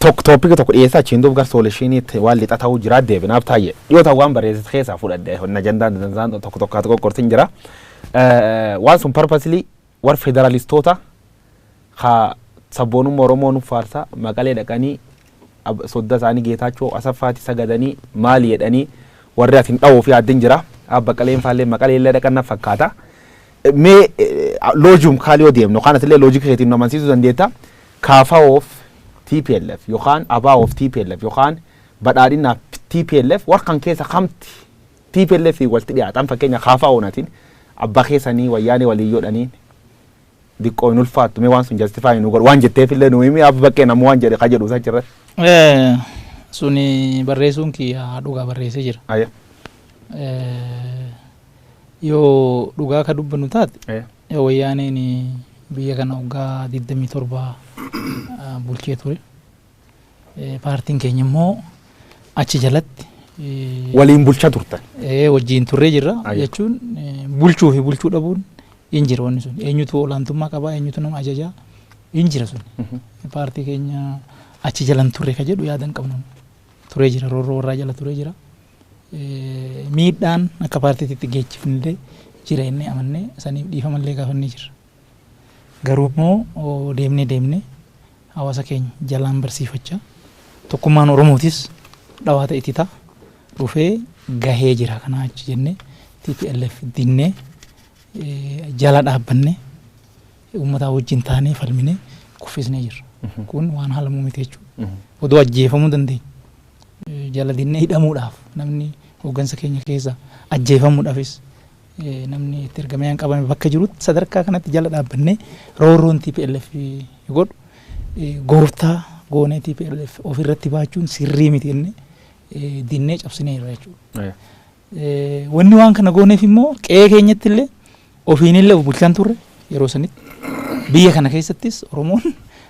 Tokko topic tokko dhiyeessaa, achiin duub gar solutioniitti waan lixa ta'uu jira deebinaaf taayye. Dhiyoota waan barreessite keessaa fudhadhe, ajandaan danda'an tokko tokko qoqqortiin jira. Waan sun purposely warra federalistoota ka sabboonummaa Oromoo nuuf faarsaa Maqalee dhaqanii sodda isaanii Geetaachoo Asaffaatti sagadanii maali jedhanii warri atiin dha'uu fi addin jira. Abba Qaleen faallee Maqalee illee dhaqan fakkaata. Mee loojum kaalii yoo deemnu yookaan atillee logic keetiin nu amansiisuu dandeetta. KFOf TPLF yookaan ABOf TPLF yookaan badhaadhinaaf TPLF warra kan keessa kamti TPLF walitti dhiyaatan? Fakkeenya KFO natiin abbaa keessanii wayyaanee walii yoodhaniin diqqoo hin ulfaattu. Mee waan sun justify nu godhu waan jetteef illee nu himi, abba baqqee namuu waan jedhe ka jedhu isa jirra. Suni barreessuun kiyya dhugaa, barreessee jira. Yoo dhugaa ka dubbannu taate, wayyaaneen biyya kana waggaa 27 bulchee ture. Paartiin keenya immoo achi jalatti Waliin bulchaa turtan. Wajjiin turree jirra jechuun bulchuu fi bulchuu dhabuun hin jira. Wanni sun eenyutu olaantummaa qabaa, eenyutu nama ajajaa hin jira sun. Paartii keenya achi jalan turre ka jedhu yaada hin qabnu. Turee jira, roorroo warraa jala turee jira. Miidhaan akka paartiitti geechifnillee jira inni amannee saniif dhiifamallee gaafannee jirra. Garuu immoo deemnee deemnee hawaasa keenya jalaan barsiifachaa tokkummaan Oromootis dhawaa ta'e ta'a dhufee gahee jira. Kanaa achi jennee TPLF dinnee jala dhaabbannee uummataa wajjin taanee falminee kuffisnee jirra. Kun waan haalamuu miti jechuudha. Odoo ajjeefamuu dandeenya. Jala dinnee hidhamuudhaaf namni hooggansa keenya keessa ajjeefamuudhaafis namni itti ergamee hin qabame bakka jirutti sadarkaa kanatti jala dhaabbannee roorroon TPLF godhu gooftaa goonee TPLF ofirratti baachuun sirrii miti jennee dinnee cabsineerra jechuudha. Wanni waan kana gooneef immoo qe'ee keenyatti illee ofiinillee of bulchaan turre. Yeroo sanitti biyya kana keessattis Oromoon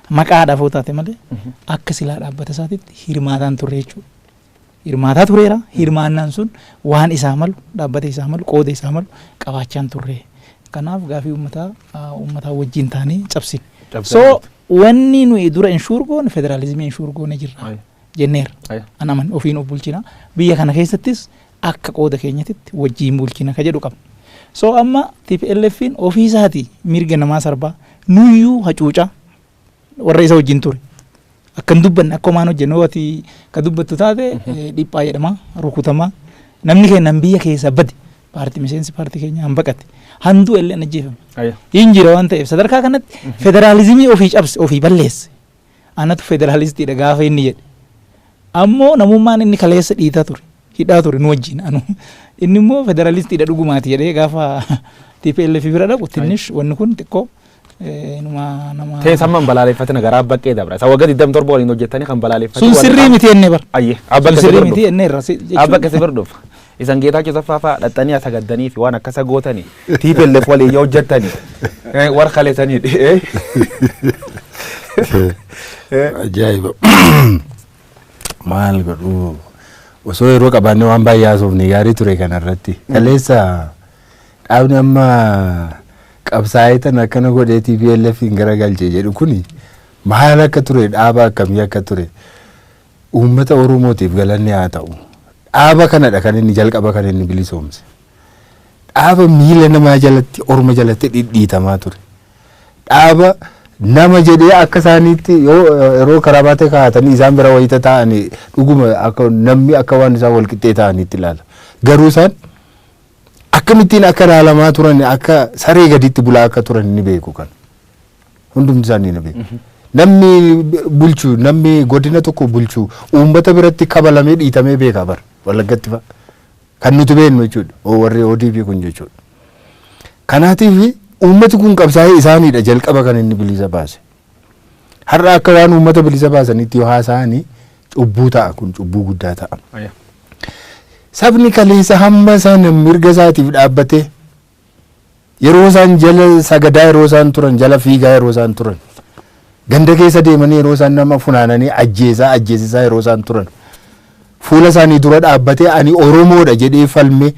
maqaadhaaf yoo taate malee akka silaa dhaabbata isaatitti hirmaataan turre jechuudha. Hirmaataa tureera. Hirmaannaan sun waan isaa malu, dhaabbata isaa malu, qooda isaa malu qabaachaan turre. Kanaaf gaafii uummataa uummataa wajjin taanee cabsine. So wanni nuyi dura ensure goone federaalizimii ensure goone jirra jenneerra. An aman ofiin of bulchina. Biyya kana keessattis akka qooda keenyatitti wajjin bulchina ka jedhu qabna. So amma TPLFin ofii isaatii mirga namaa sarbaa, nuyyuu hacuucaa warra isa wajjin ture. Akka hin dubbanne, akka homaan hojjennu ati ka dubbattu taate dhiphaa jedhama, rukutamaa. Namni keenya biyya keessa bade, paartii miseensi paartii keenya han baqate, handuu illee ajjeefame. Hin jira waan ta'eef sadarkaa kanatti federaalizimii ofii cabse, ofii balleesse. Anatu federaalistiidha gaafa inni jedhe. Ammoo namummaan inni kaleessa dhiitaa ture, hidhaa ture nu wajjin anu. Inni immoo federaalistiidha dhugumaati jedhee gaafa TPLF bira dhaqu tinnish wanni kun xiqqoo numa nama. Teessamman balaaleffatina garaa baqqee dabra. Isa waggaa 27 waliin hojjettanii kan balaaleffatan. Sun sirrii miti jennee bara. Ayyee. Sun sirrii miti jennee irra. Abba akkasi bira dhufa. Isan Geetaachoo Asaffaa fa'aa dhaxxanii asagaddanii fi waan akkasa gootanii TPLF waliin yoo hojjettanii warra kaleessanii. Ajaa'iba! Maal godhu, osoo yeroo qabaannee waan baay'ee haasofne gaarii ture kanarratti. Kaleessa dhaabni amma qabsaa'ee tan akkana godhee TPLF hin garagalche jedhu kuni maal akka ture, dhaaba akkamii akka ture, uummata Oromootiif galanni haa ta'u. Dhaaba kanadha kan inni jalqaba kan inni bilisoomse. Dhaaba miila namaa jalatti, orma jalatti dhidhiitamaa ture. Dhaaba nama jedhee akka isaaniitti yoo yeroo karabaatee kaa'atanii isaan bira wayita taa'anii dhuguma akka namni akka waan isaan wal qixxee ta'aniitti ilaala. Garuu isaan akkamittiin akka ilaalamaa turan, akka saree gaditti bulaa akka turan ni beeku kan. Hundumti isaanii ni beeku. Namni bulchu, namni godina tokko bulchu uummata biratti kabalamee dhiitamee beeka bara Wallaggatti fa'a. Kan nuti beeknu jechuudha. Warri ODP kun jechuudha. Kanaatiif uummati kun qabsaa'ee isaaniidha jalqaba kan inni bilisa baase. Har'a akka waan uummata bilisa baasanitti yoo haasa'anii cubbuu ta'a, kun cubbuu guddaa ta'a. Sabni kaleessa hamma sana mirga isaatiif dhaabbatee yeroo isaan jala sagadaa, yeroo isaan turan jala fiigaa, yeroo isaan turan ganda keessa deemanii, yeroo isaan nama funaananii ajjeesaa ajjeesisaa yeroo isaan turan fuula isaanii dura dhaabbatee ani Oromoodha jedhee falmee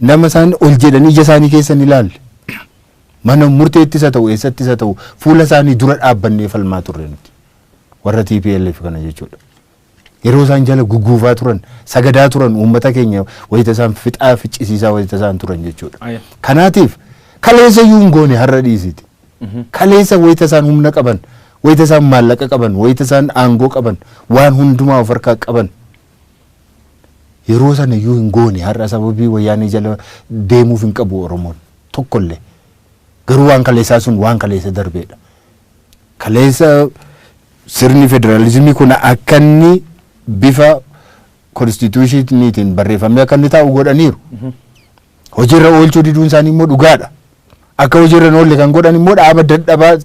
nama isaan ol jedhanii ija isaanii keessa ni ilaalle. Mana murteettis haa ta'u, eessattis haa ta'u, fuula isaanii dura dhaabbannee falmaa turre nuti. Warra TPLF kana jechuudha. Yeroo isaan jala guguufaa turan, sagadaa turan, uummata keenya wayita isaan fixaa ficcisiisaa wayita isaan turan jechuudha. Kanaatiif kaleessa iyyuu hin goone, har'a dhiisiti. Kaleessa wayita isaan humna qaban, wayita isaan maallaqa qaban, wayita isaan aangoo qaban, waan hundumaa of harkaa qaban. Yeroo sana iyyuu hin goone, har'a sababii Wayyaanee jala deemuuf hin qabu Oromoon tokkollee. Garuu waan kaleessaa sun waan kaleessa darbeedha. Kaleessa sirni federaalizimii kun akka inni bifa konstituushiniitiin barreeffamee akka inni taa'u godhaniiru. Hojiirra oolchuu diduun isaanii immoo dhugaadha. Akka hojiirra hin oolle kan godhan immoo dhaaba dadhabaa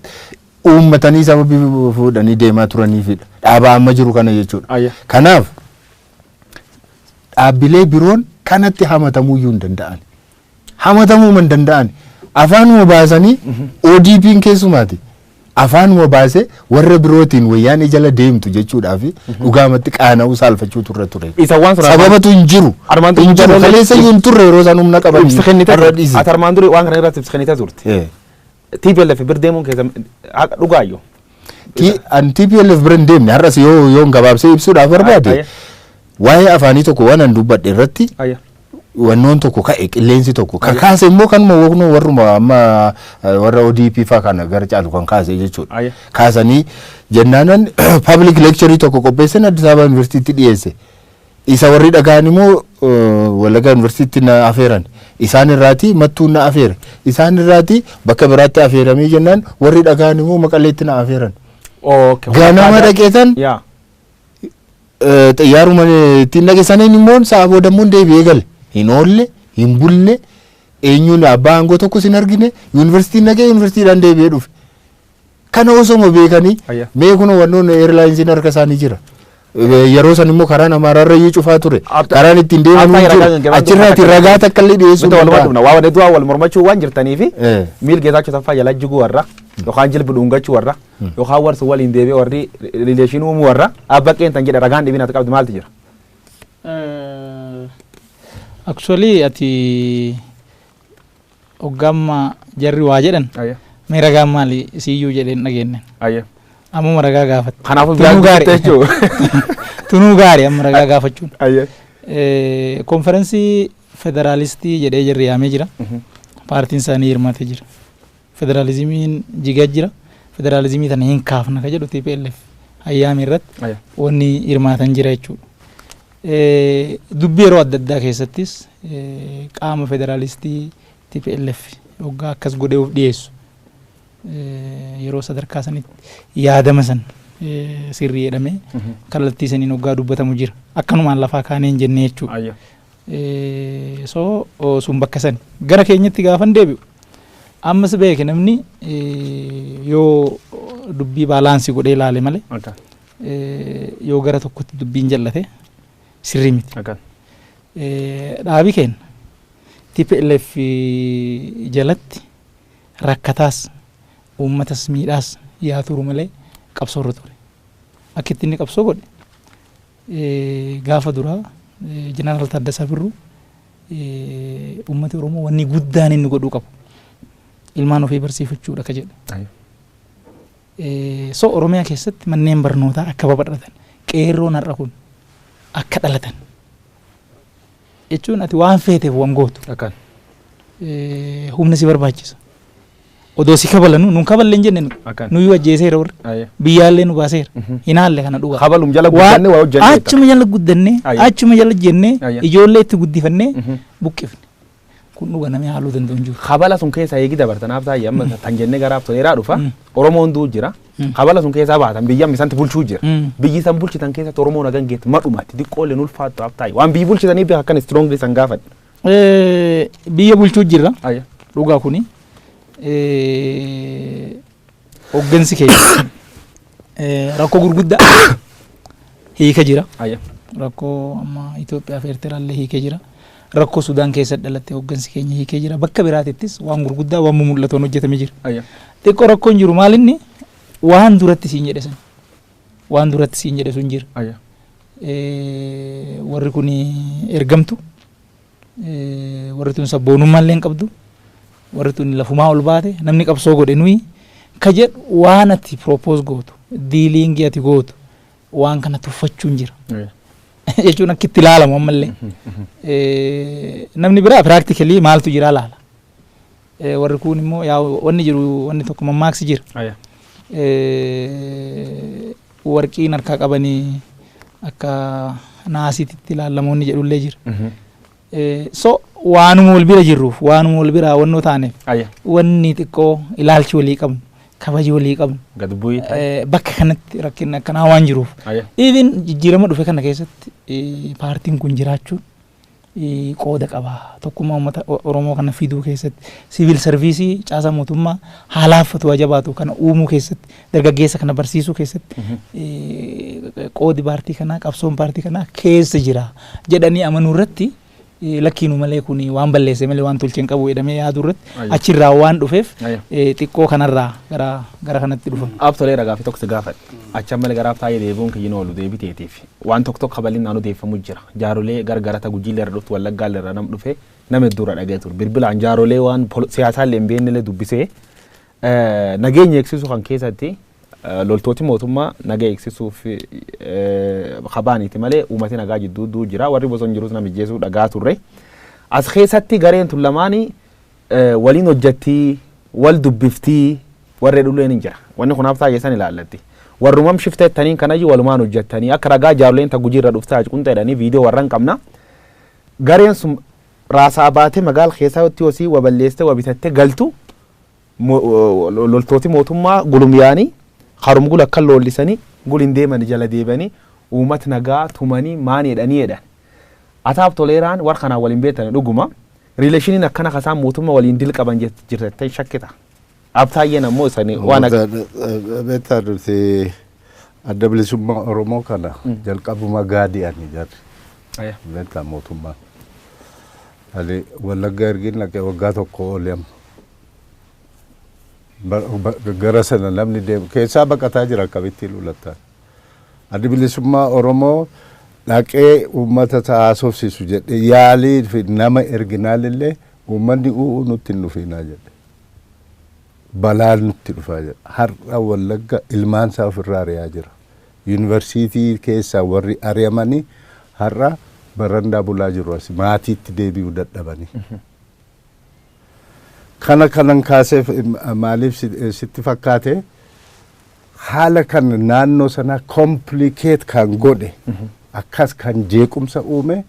uummatanii sababii fuudhanii deemaa turaniifidha. Dhaaba amma jiru kana jechuudha. Kanaaf dhaabbilee biroon kanatti hamatamuu iyyuu hin danda'an. Hamatamuu hin danda'an. Afaanuma baasanii ODP'n keessumaati. Afaanuma baasee warra birootiin Wayyaanee jala deemtu jechuudhaaf dhugaamatti qaana'uu saalfachuu turre ture. Isa waan sun Sababatu hin jiru. Armaan Hin jiru. Kaleessa iyyuu hin turre yeroo isaan humna qaban. Ibsa kennite. Har'a dhiisi. Ati armaan durii waan kana irratti ibsa kennite turte. TPLF bir deemuun keessa haqa dhugaayyoo. An TPLF bira hin deemne. Har'as yoo gabaabsee ibsuudhaaf barbaade, waa'ee afaanii tokko waan an dubbadhe irratti wannoon tokko ka'e, qilleensi tokko kan kaase immoo kanuma waqnoo warruma amma warra ODP faa kana gara caalu kan kaase jechuudha. Kaasanii jennaanan public lecture tokko qopheessan, Addis Ababa University dhiyeesse. Isa warri dhagaan immoo Wallaggaa University na afeeran. Isaan irraati Mattuun na afeere. Isaan irraati bakka biraatti afeeramee jennaan warri dhagaan immoo Maqaleetti na afeeran. Ganama dhaqeetan xiyyaaruma ittiin dhaqe immoo sa'a booda immoo deebi'ee gale. Hin oolle, hin bulle, eenyuun abbaa aangoo tokkos hin argine, yuunivarsiitiin dhaqee yuunivarsiitiidhaan deebi'ee dhufe. Kana osoma beekanii mee kun wannoon airlinesiin harka isaanii jira. Yeroo san immoo karaan Amaaraarra iyyuu cufaa ture. Karaan ittiin deeman hin jiru. Achirraati ragaa takka illee dhiyeessuu Mita walumaa dhufna. Waa du'a wal mormachuu waan jirtanii fi miil Geetaachoo Taffaa jala jiguu warra yookaan jilbi dhungachuu warra yookaan warsu waliin deebi'ee warri relation uumuu warra abba qeentan jedha, ragaan dhibin ati qabdu maaltu jira? Actually, ati hoggaamma jarri waa jedhan mee ragaan maali siyyuu jedheen dhageenye. Ammuma ragaa gaafatte. Kanaafuu Tunuu gaarii. Jechuudha. Tunuu gaarii amma ragaa gaafachuun. Konferensii federaalistii jedhee jarri yaamee jira. Paartiin isaanii hirmaatee jira. Federaalizimiin jigaa jira. Federaalizimii tana hin kaafna ka jedhu TPLF hayyaame irratti wanni hirmaatan jira jechuudha. Dubbii yeroo adda addaa keessattis qaama federaalistii TPLF hoggaa akkas godhee of dhiyeessu yeroo sadarkaa sanitti yaadama san sirrii jedhamee kallattii saniin hoggaa dubbatamu jira. Akkanumaan lafaa kaanee hin jenne jechuudha. So sun bakka sani. Gara keenyatti gaafan deebi'u, ammas beeke namni yoo dubbii balance godhee ilaale malee yoo gara tokkotti dubbiin jallate sirrii miti. Dhaabi keenya TPLF jalatti rakkataas uummatas miidhaas yaa turu malee qabsoo irra ture. Akka itti inni qabsoo godhe, gaafa duraa Jeneraal Taaddasaa Birruu uummati Oromoo wanni guddaan inni godhuu qabu ilmaan ofii barsiifachuudha ka jedhe. So Oromiyaa keessatti manneen barnootaa akka babal'atan, qeerroon har'a kun akka dhalatan jechuun ati waan feeteef waan gootu humna si barbaachisa. Odoo si kabalanu nun kaballe hin jenne, nuyyuu ajjeeseera warri biyyaallee nu baaseera. Hinaalle kana dhugaa. Kabalum jala guddanne waa hojjenne. Achuma jala guddannee, achuma jala jennee, ijoollee itti guddifannee buqqifne. Kun dhuga namni haaluu danda'u hin jiru. Kabala sun keessa eegi dabartanaaf taa'ee amma tan jennee garaaf toleeraa dhufa. Oromoon duu jira. Kabala sun keessaa baatan biyya amma bulchuu jira. Biyyi san bulchitan keessatti Oromoon hagan geette madhumatti xiqqooleen ulfaattu af taa'e. Waan biyyi bulchitanii beeka akkan strongly san gaafadhe. Biyya bulchuu jirra. Dhugaa kuni. Hoggansi keenya rakkoo gurguddaa hiika jira. Rakkoo amma Itoophiyaa fi Eertiraallee hiikee jira. Rakkoo Sudaan keessa dhalatte hoggansi keenya hiikee jira. Bakka biraatittis waan gurguddaa waan mumul'atoon hojjetamee jira. Xiqqoo rakkoon jiru maalinni waan duratti siin jedhe san. Waan duratti siin jedhe sun jira. Warri kun ergamtu. Warri tun sabboonummaallee hin qabdu. Warri tun lafumaa ol baate namni qabsoo godhe nuyi Ka jedhu waan ati propose gootu, dealingii ati gootu, waan kana tuffachuun jira. Jechuun akka itti ilaalamu ammallee. Namni biraa practically maaltu jira laala. Warri kun immoo yaa wanni jiru, wanni tokko mammaaksi jira. Warqiin harkaa qabanii akka naasiitti ilaalamoonni jedhullee jira. So waanuma wal bira jirruuf, waanuma wal bira wannoo taaneef, wanni xiqqoo ilaalchi walii qabnu, kabaji walii qabnu Gad bu'ii. Bakka kanatti rakkinni akkanaa waan jiruuf. Even jijjiirama dhufe kana keessatti paartiin kun jiraachuun qooda qaba. Tokkummaa uummata Oromoo kana fiduu keessatti, civil service, caasaa mootummaa haalaaffatu jabaatu kana uumuu keessatti, dargaggeessa kana barsiisuu keessatti qoodi paartii kanaa, qabsoon paartii kanaa keessa jira jedhanii amanuu irratti, lakkiinu malee kun waan balleesse malee waan tolche hin qabu jedhamee yaaduu irratti achirraa waan dhufeef xiqqoo kanarraa gara kanatti dhufa. Abtolee ragaa fi tokko si gaafadhe. Acha malee garaaf taa'ee deebi'uun kiyyin oolu deebiteetiif. Waan tokko tokko bal'inaan odeeffamu jira. Jaarolee gargarata Gujiillee irra dhuftu, Wallaggaallee irra nam dhufe, nama hedduu irra dhaga'ee ture. Bilbilaan jaarolee waan siyaasaallee hin beeknellee dubbisee, nageenya eegsisuu kan keessatti loltooti mootummaa naga eegsisuuf kabaaniiti malee uummati nagaa jidduu jira. Warri bosona jirus nama ijjeesuu dhagaa turre. As keessatti gareen tun lamaanii waliin hojjettii, wal dubbiftii warri dhulleen hin jira. Wanni kunaaf taa'ee san ilaallatti. Warrumam shifteettaniin kanayyuu walumaan hojjettanii akka ragaa jaaroleen ta Gujii irra dhuftaa qunxa jedhanii viidiyoo warra hin qabna. Gareen sun raasaa baatee magaala keessatti hosii wa balleessitee wa bitattee galtu, loltooti mootummaa gulumyaanii harum gula akka loollisanii gulin deeman jala deebanii uummata nagaa tumanii maan jedhanii jedhan. Ataaf Toleeraan warra kanaan waliin beektan dhuguma. Relationiin akkana kasaan mootummaa waliin dil qaban jirtettee shakkita. Abtaayyeen ammoo isanii waan akka. Beektaa, nuti Adda Bilisummaa Oromoo kana jalqabuma gaadi'anii jarri. Beektaa, mootummaan. Ani Wallagga ergin dhaqee waggaa 1 oli amma. Gara sana namni deemu keessaa baqataa jira, akkamitti lulattaa. Adda Bilisummaa Oromoo dhaqee uummata haasofsiisu jedhe yaalii fi nama erginaalillee uummanni u'uu nutti hin dhufinaa jedhe. Balaan nutti dhufaa jedhe. Har'a Wallagga ilmaan isaa ofirraa ari'aa jira. Yuunivarsiitii keessaa warri ari'amanii har'a barandaa bulaa jiru, as maatiitti deebi'uu dadhabanii. Kana kanan kaaseef maaliif sitti fakkaate? Haala kan naannoo sanaa complicate kan godhe, akkas kan jeequmsa uume,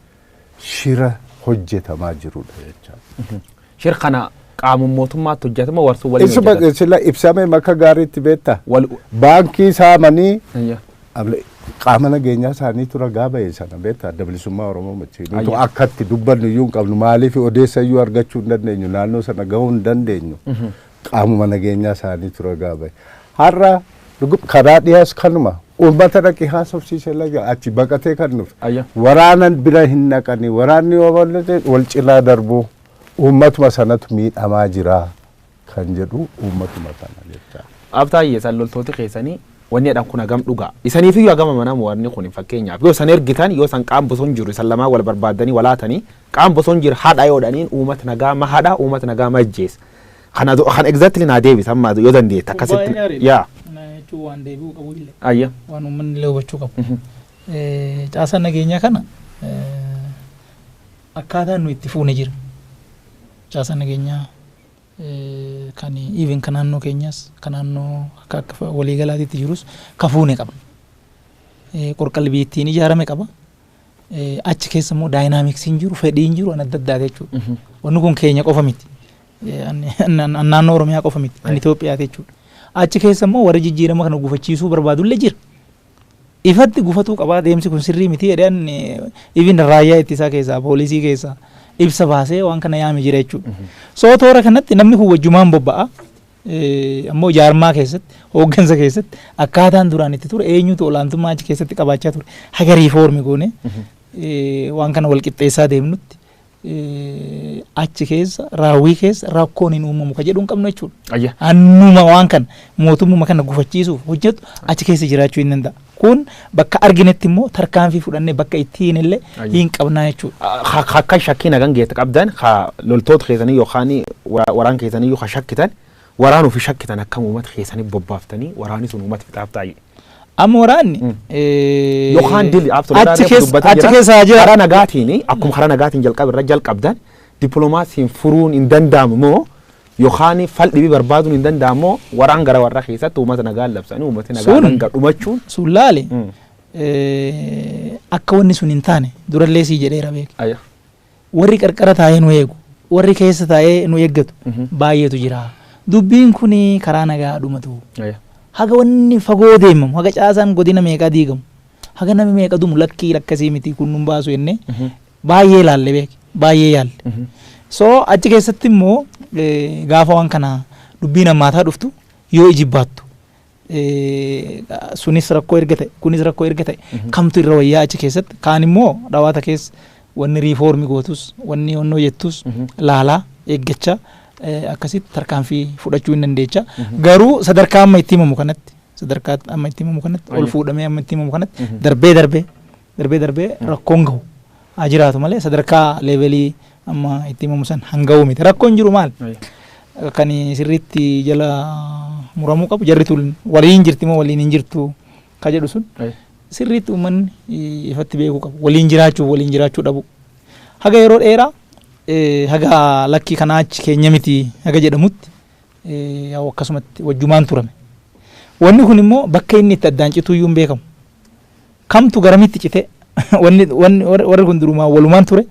shira hojjetamaa jirudha jechaadha. Shir kana qaama mootummaatti hojjetama warsuu waliin Isuma hojjetama. Sila ibsame makka gaariitti beektaa? Wal Baankii saamanii qaama nageenyaa isaaniitu ragaa ba'e sana, beektaa? Adda Bilisummaa Oromoo machi. Nuti akkatti dubbannu iyyuu hin qabnu, maaliif odeessa iyyuu argachuu hin dandeenyu, naannoo sana gahuu hin dandeenyu. Qaamuma nageenyaa isaaniitu ragaa ba'e. Har'a karaa dhiyaas kanuma uummata dhaqee haasofsiise, laga achi baqatee kan dhufe. Waraanan bira hin naqanii, waraanni yoo bal'ate wal cinaa darbuu, uummatuma sanatu miidhamaa jira kan jedhu uummatuma kana jecha. Abtaayyee, san loltooti keessanii wanni jedhan kun hagam dhugaa? Isaniifiyyuu hagam amanamu wanni kun? Fakkeenyaaf yoo san ergitan, yoo san qaam boson jiru isan lamaan wal barbaadanii walaatanii, qaam boson jiru haadha yoo dhaniin, uummata nagaa ma haadha, uummata nagaa ma ajjeesa. Kana kan exactly naa deebisa amma yoo dandeette akkasitti. Yaa. Jechuun waan deebi'uu qabu illee. Waan uummanni illee hubachuu qabu. Caasaan nageenyaa kana akkaataan nu itti fuune jira. Caasaan nageenyaa kan even kan naannoo keenyaas, kan naannoo akka waliigalaatitti jirus ka fuune qabna. Qorqalbii ittiin ijaarame qaba. Achi keessa immoo dynamicsiin jiru, fedhiin jiru an adda addaati jechuudha. Wanni kun keenya qofa miti. An naannoo Oromiyaa qofa miti. An Itoophiyaati jechuudha. Achi keessa immoo warri jijjiirama kana gufachiisuu barbaadullee jira. Ifatti gufatuu qabaa, deemsi kun sirrii miti jedhan, even raayyaa ittisaa keessaa, poolisii keessaa ibsa baasee waan kana yaame jira jechuudha. So toora kanatti namni kun wajjumaan bobba'a. Ammoo jaarmaa keessatti, hooggansa keessatti akkaataan duraan itti ture, eenyutu olaantummaa achi keessatti qabaachaa ture, haga reform goone waan kana wal qixxeessaa deemnutti achi keessa raawwii keessa rakkoon hin uumamu ka jedhu hin qabnu jechuudha. Annuma waan kana mootummuma kana gufachiisuuf hojjetu achi keessa jiraachuu hin danda'a. Kun bakka arginetti immoo tarkaanfii fudhannee bakka ittiin illee hin qabnaa jechuudha. Akka shakkii nagan geette qabdan, ka loltoota keessanii yookaan waraan keessanii yoo ka shakkitan Waraanuu fi shakkitan akkam uummata keessanii bobbaaftanii waraanni sun uummata fixaaf taa'e. Amma waraanni Yookaan dili achi keessa jira. Karaa nagaatiin akkuma karaa nagaatiin jalqaba irra jalqabdan dippiloomaasiin furuun hin danda'amu moo yookaan fal dhibii barbaaduun hin danda'amu moo waraan gara warra keessatti uummata nagaa labsanii uummati nagaa hanga dhumachuun. Sun laale akka wanni sun hin taane durallee sii jedheera beek. Warri qarqara taa'ee nu eegu, warri keessa taa'ee nu eeggatu baay'eetu jira. Dubbiin kun karaa nagaa dhumatu. Haga wanni fagoo deemamu, haga caasaan godina meeqaa diigamu, haga namni meeqa dumu lakkii lakkasii miti kun nun baasu jennee baay'ee laalle beek, baay'ee yaalle. So achi keessatti immoo gaafa waan kana dubbiin hammaataa dhuftu yoo ijibbaattu sunis rakkoo erga ta'e, kunis rakkoo erga ta'e, kamtu irra wayyaa achi keessatti kaan immoo dhawaata keessa wanni riifoormi gootus, wanni onnoo jettus laalaa eeggachaa akkasitti tarkaanfii fudhachuu hin dandeecha. Garuu sadarkaa amma itti himamu kanatti, sadarkaa amma itti himamu kanatti, ol fuudhamee amma itti himamu kanatti, darbee darbee darbee darbee rakkoon gahu haa jiraatu malee sadarkaa leevelii amma itti himamu san hanga'uu miti. Rakkoon jiru maal? Kan sirriitti jala muramuu qabu jarri tun waliin jirti moo waliin hin jirtu ka jedhu sun sirriitti uummanni ifatti beekuu qabu. Waliin jiraachuu, waliin jiraachuu dhabu. Haga yeroo dheeraa haga lakkii kanaa achi keenya miti haga jedhamutti akkasumatti wajjumaan turame. Wanni kun immoo bakka inni itti addaan citu iyyuu hin beekamu. Kamtu garamitti cite, wanni warri kun durumaa walumaan ture,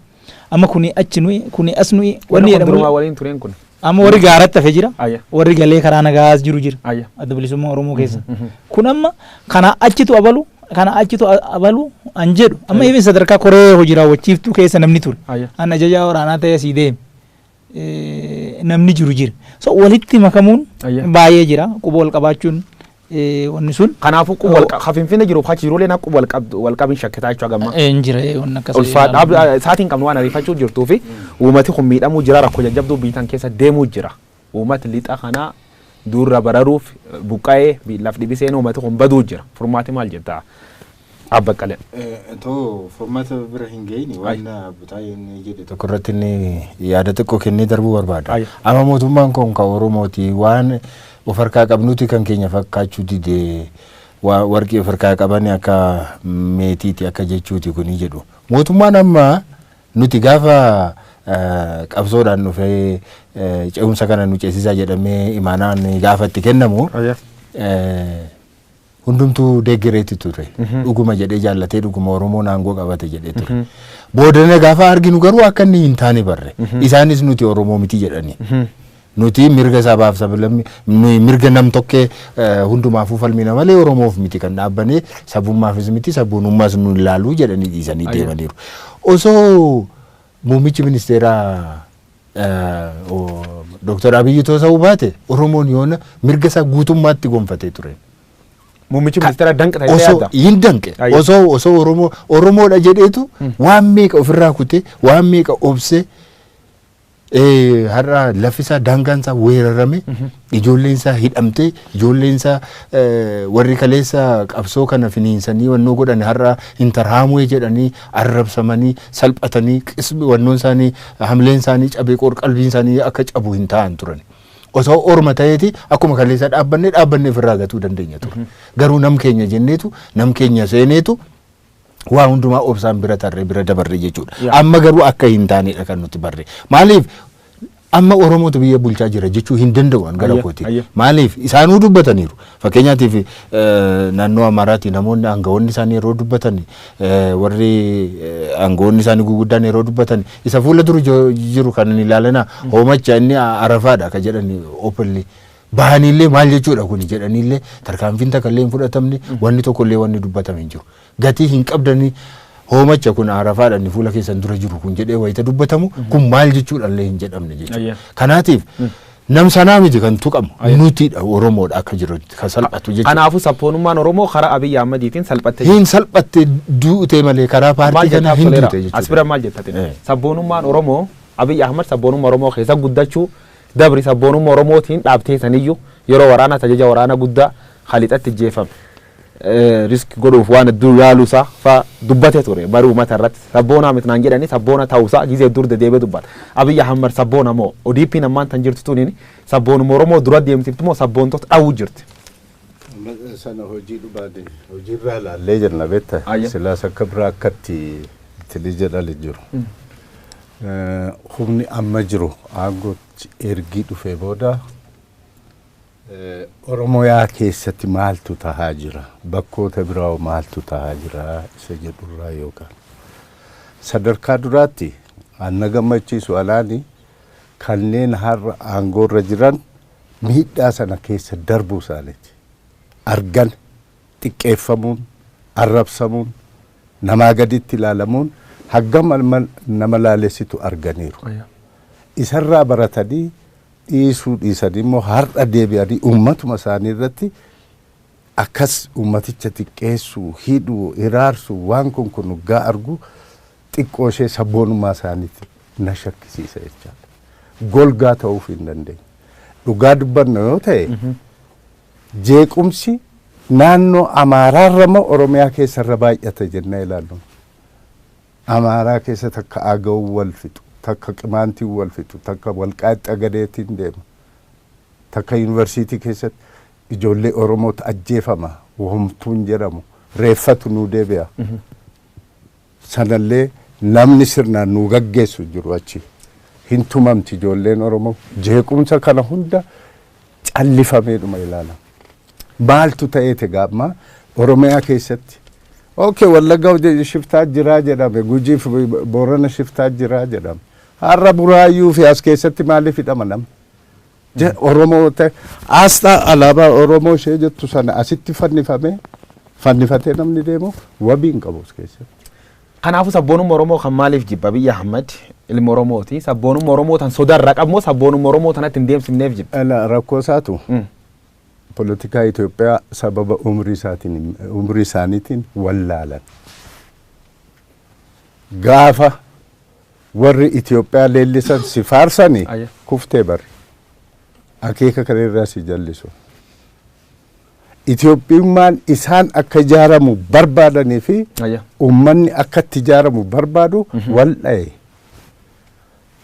amma kuni achi nuyi, kuni as nuyi, wanni jedhamu durumaa waliin tureen kun. Amma warri gaaratti hafe jira, warri galee karaa nagaas jiru jira. Adda Bilisummaa Oromoo keessa. Kun amma kana achitu abalu, kana achitu abalu an jedhu amma even sadarkaa koree hojii raawwachiiftuu keessa namni ture. An ajajaa waraanaa ta'ee asii deeme. Namni jiru jira. So walitti makamuun baay'ee jira. Quba wal qabaachuun wanni sun. Kanaafuu quba wal hafinfina jiruuf achi jiruulee na quba wal qabin shakkitaa jechuu hagamma. Hin jira wanni akkasii. Ulfaadha saatiin qabnu waan ariifachuu jirtuu fi uummati kun miidhamuu jira, rakkoo jajjabduu biitan keessa deemuu jira. Uummati lixa kanaa durra bararuuf buqqa'ee laf dhibiseen uummati kun baduu jira. Furmaati maal jettaa? Abbaqqalee. Too furmaata bira hin geenye waan Abutaayeen jedhe tokko irratti inni yaada xiqqoo kennee darbuu barbaada. Amma mootummaan kun kan Oromooti, waan of harkaa qabnuti kan keenya fakkaachuu dide, warqii of harkaa qaban akka meetiiti akka jechuuti kuni jedhu. Mootummaan amma nuti gaafa qabsoodhaan dhufee ce'umsa kana nu ceesisaa jedhamee imaanaan gaafa itti kennamu hundumtuu deeggareetti ture. Dhuguma jedhee jaallatee dhuguma Oromoon aangoo qabate jedhee ture. Boodana gaafa arginu garuu akka inni hin taane barre. Isaanis nuti Oromoo miti jedhani. Nuti mirga sabaaf sablammii, mirga nam tokkee hundumaafuu falmina malee Oromoof miti kan dhaabbanee, sabummaafis miti, sabboonummaas nu ilaaluu jedhanii dhiisanii deemaniiru. Osoo muummichi ministeeraa Dooktar Abiyyi ta'uu baate Oromoon yoona mirga isaa guutummaatti gonfatee ture. Muummichi ministeeraa danqa ta'ee Osoo hin danqe, osoo Oromoo Oromoodha jedheetu waan meeqa ofirraa kutee, waan meeqa obsee, har'a lafti isaa, daangaan isaa weerarame, ijoolleen isaa hidhamtee, ijoolleen isaa warri kaleessa qabsoo kana finiinsanii wannoo godhan har'a intarhaamwee jedhanii arrabsamanii salphatanii, qismi wannoon isaanii hamleen isaanii cabee qalbiin isaanii akka cabu hin ta'an turan. Osoo orma ta'eeti akkuma kaleessa dhaabbannee dhaabbannee ofirraa gatuu dandeenya ture. Garuu nam keenya jenneetu, nam keenya seeneetu waa hundumaa obsaan bira tarree bira dabarre jechuudha. Amma garuu akka hin taanedha kan nuti barre. Maaliif amma Oromootu biyya bulchaa jira jechuu hin danda'u an gara kooti. Maaliif isaanuu dubbataniiru. Fakkeenyaatiif naannoo Amaaraati namoonni aangawoonni isaanii yeroo dubbatan, warri aangawoonni isaanii guguddaan yeroo dubbatan, isa fuula dura jiru kan hin ilaalana hoomacha inni arafaadha ka jedhan openly. Bahaniillee maal jechuudha kuni jedhaniillee tarkaanfiin takka illee hin fudhatamne, wanni tokkollee wanni dubbatame hin jiru. Gatii hin qabdanii, hoomacha kun arafaadha inni fuula keessan dura jiru kun jedhee wayita dubbatamu kun maal jechuudha illee hin jedhamne jechuudha. Kanaatiif nam sanaa miti kan tuqamu, nutidha, Oromoodha akka jiru kan salphatu jechuudha. Kanaafuu sabboonummaan Oromoo karaa Abiyyi Ahmadiitiin salphatte. Hin salphatte, duute malee karaa paartii kanaa hin duute jechuudha. As bira maal jetta? Sabboonummaan Oromoo Abiyyi Ahmad sabboonummaa Oromoo keessa guddachuu dabri sabboonummaa Oromootiin dhaabtee saniyyuu yeroo waraanaa ajaja waraanaa guddaa halixatti jeefame. Risk godhuuf waan hedduu yaaluusaa fa dubbatee ture baruu uummata irratti sabboonaa miti naan jedhani, sabboona ta'uusaa gizee dur dedeebee dubbata. Abiyyi Ahmad sabboona moo ODP'n ammaan tan jirtu tuniin sabboonuma Oromoo dura deemtifti moo sabboontota dhawuu jirti? Sana hojii dhubaati hojiirraa ilaallee jirna beekta. Silaas akka biraa akkatti itti jedhali jiru. Humni amma jiru aangootti ergii dhufee booda Oromiyaa keessatti maaltu tahaa jira, bakkoota biraa maaltu tahaa jira isa jedhurraa yookaan sadarkaa duraatti anna gammachiisu alaani kanneen har'a aangoorra jiran miidhaa sana keessa darbuu isaaniiti. Argan xiqqeeffamuun, arrabsamuun, namaa gaditti ilaalamuun haggam nama laalessitu arganiiru. Isarraa baratanii dhiisuu dhiisanii immoo har'a deebi'anii uummatuma isaanii irratti akkas uummaticha xiqqeessuu, hidhuu, hiraarsuu waan kun kun gaa argu xiqqoo ishee sabboonummaa isaaniitti na shakkisiisa jechaadha. Golgaa ta'uuf hin dandeenye. Dhugaa dubbanna yoo ta'e, jeequmsi naannoo Amaaraarra moo Oromiyaa keessarra baay'ata jennee ilaallu. Amaaraa keessa takka Agawuu wal fixu, takka Qimaantiin wal fixu, takka Walqaaxxa Gadeetiin deema. Takka yuunivarsiitii keessatti ijoollee Oromootu ajjeefama, homtuun jedhamu, reeffatu nuu deebi'a. Sanallee namni sirnaan nuu gaggeessu jiru achi. Hin tumamti ijoolleen Oromoo. Jeequmsa kana hunda callifameedhuma ilaalama. Maaltu ta'eeti gaamma Oromiyaa keessatti? Okay, Wallagga shiftaa jiraa jedhame, Gujii fi Boorana shiftaa jiraa jedhame. Har'a Buraayyuu fi as keessatti maaliif hidhama namni? Oromoo ta'e asxaa alaabaa Oromoo ishee jettu sana asitti fannifame fannifatee namni deemu wabii hin qabu as keessatti. Kanaafuu sabboonummaa Oromoo kan maaliif jibba Abiyyi Ahmad? Ilma Oromooti. Sabboonummaa Oromoo tan sodaarraa qabu moo sabboonummaa Oromoo tanatti hin deemsifneef jibba? Ala rakkoo isaatu polotikaa Itoophiyaa sababa umrii isaatiin umrii isaaniitiin wallaalan. Gaafa warri Itoophiyaa leellisan si faarsani kuftee bari. Akeeka kana irraa si jallisu. Itoophiyummaan isaan akka ijaaramu barbaadanii fi uummanni akka itti ijaaramu barbaadu wal dha'e.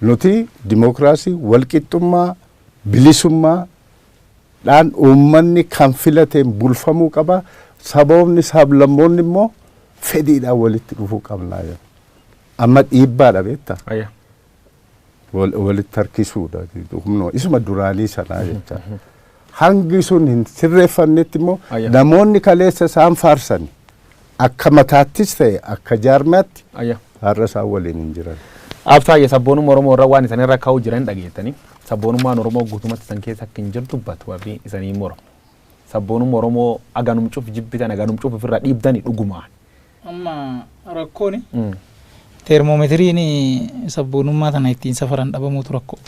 Nuti dimookiraasii, walqixxummaa, bilisummaa dhaan uummanni kan filateen bulfamuu qaba. Saboonni sablammoonni immoo fedhiidhaan walitti dhufuu qabnaa jedhu. Amma dhiibbaadha beektaa? Walitti harkisuudha. Humnoo isuma duraanii sanaa jecha. Hangi sun hin sirreeffannetti immoo namoonni kaleessa isaan faarsan akka mataattis ta'e akka jaarmaatti har'a isaan waliin hin jiran. Abtaayye, sabboonummaa Oromoo irra waan isaan irra kaa'uu jiran dhageettanii sabboonummaan Oromoo guutumatti san keessa akka hin jirtu dubbatu warri isanii mormu. Sabboonummaa Oromoo aganum cuf jibbitan, aganum cuf ofirraa dhiibdani dhugumaan. Amma rakkoon teermoometiriin sabboonummaa tana ittiin safaran dhabamuutu rakkoo.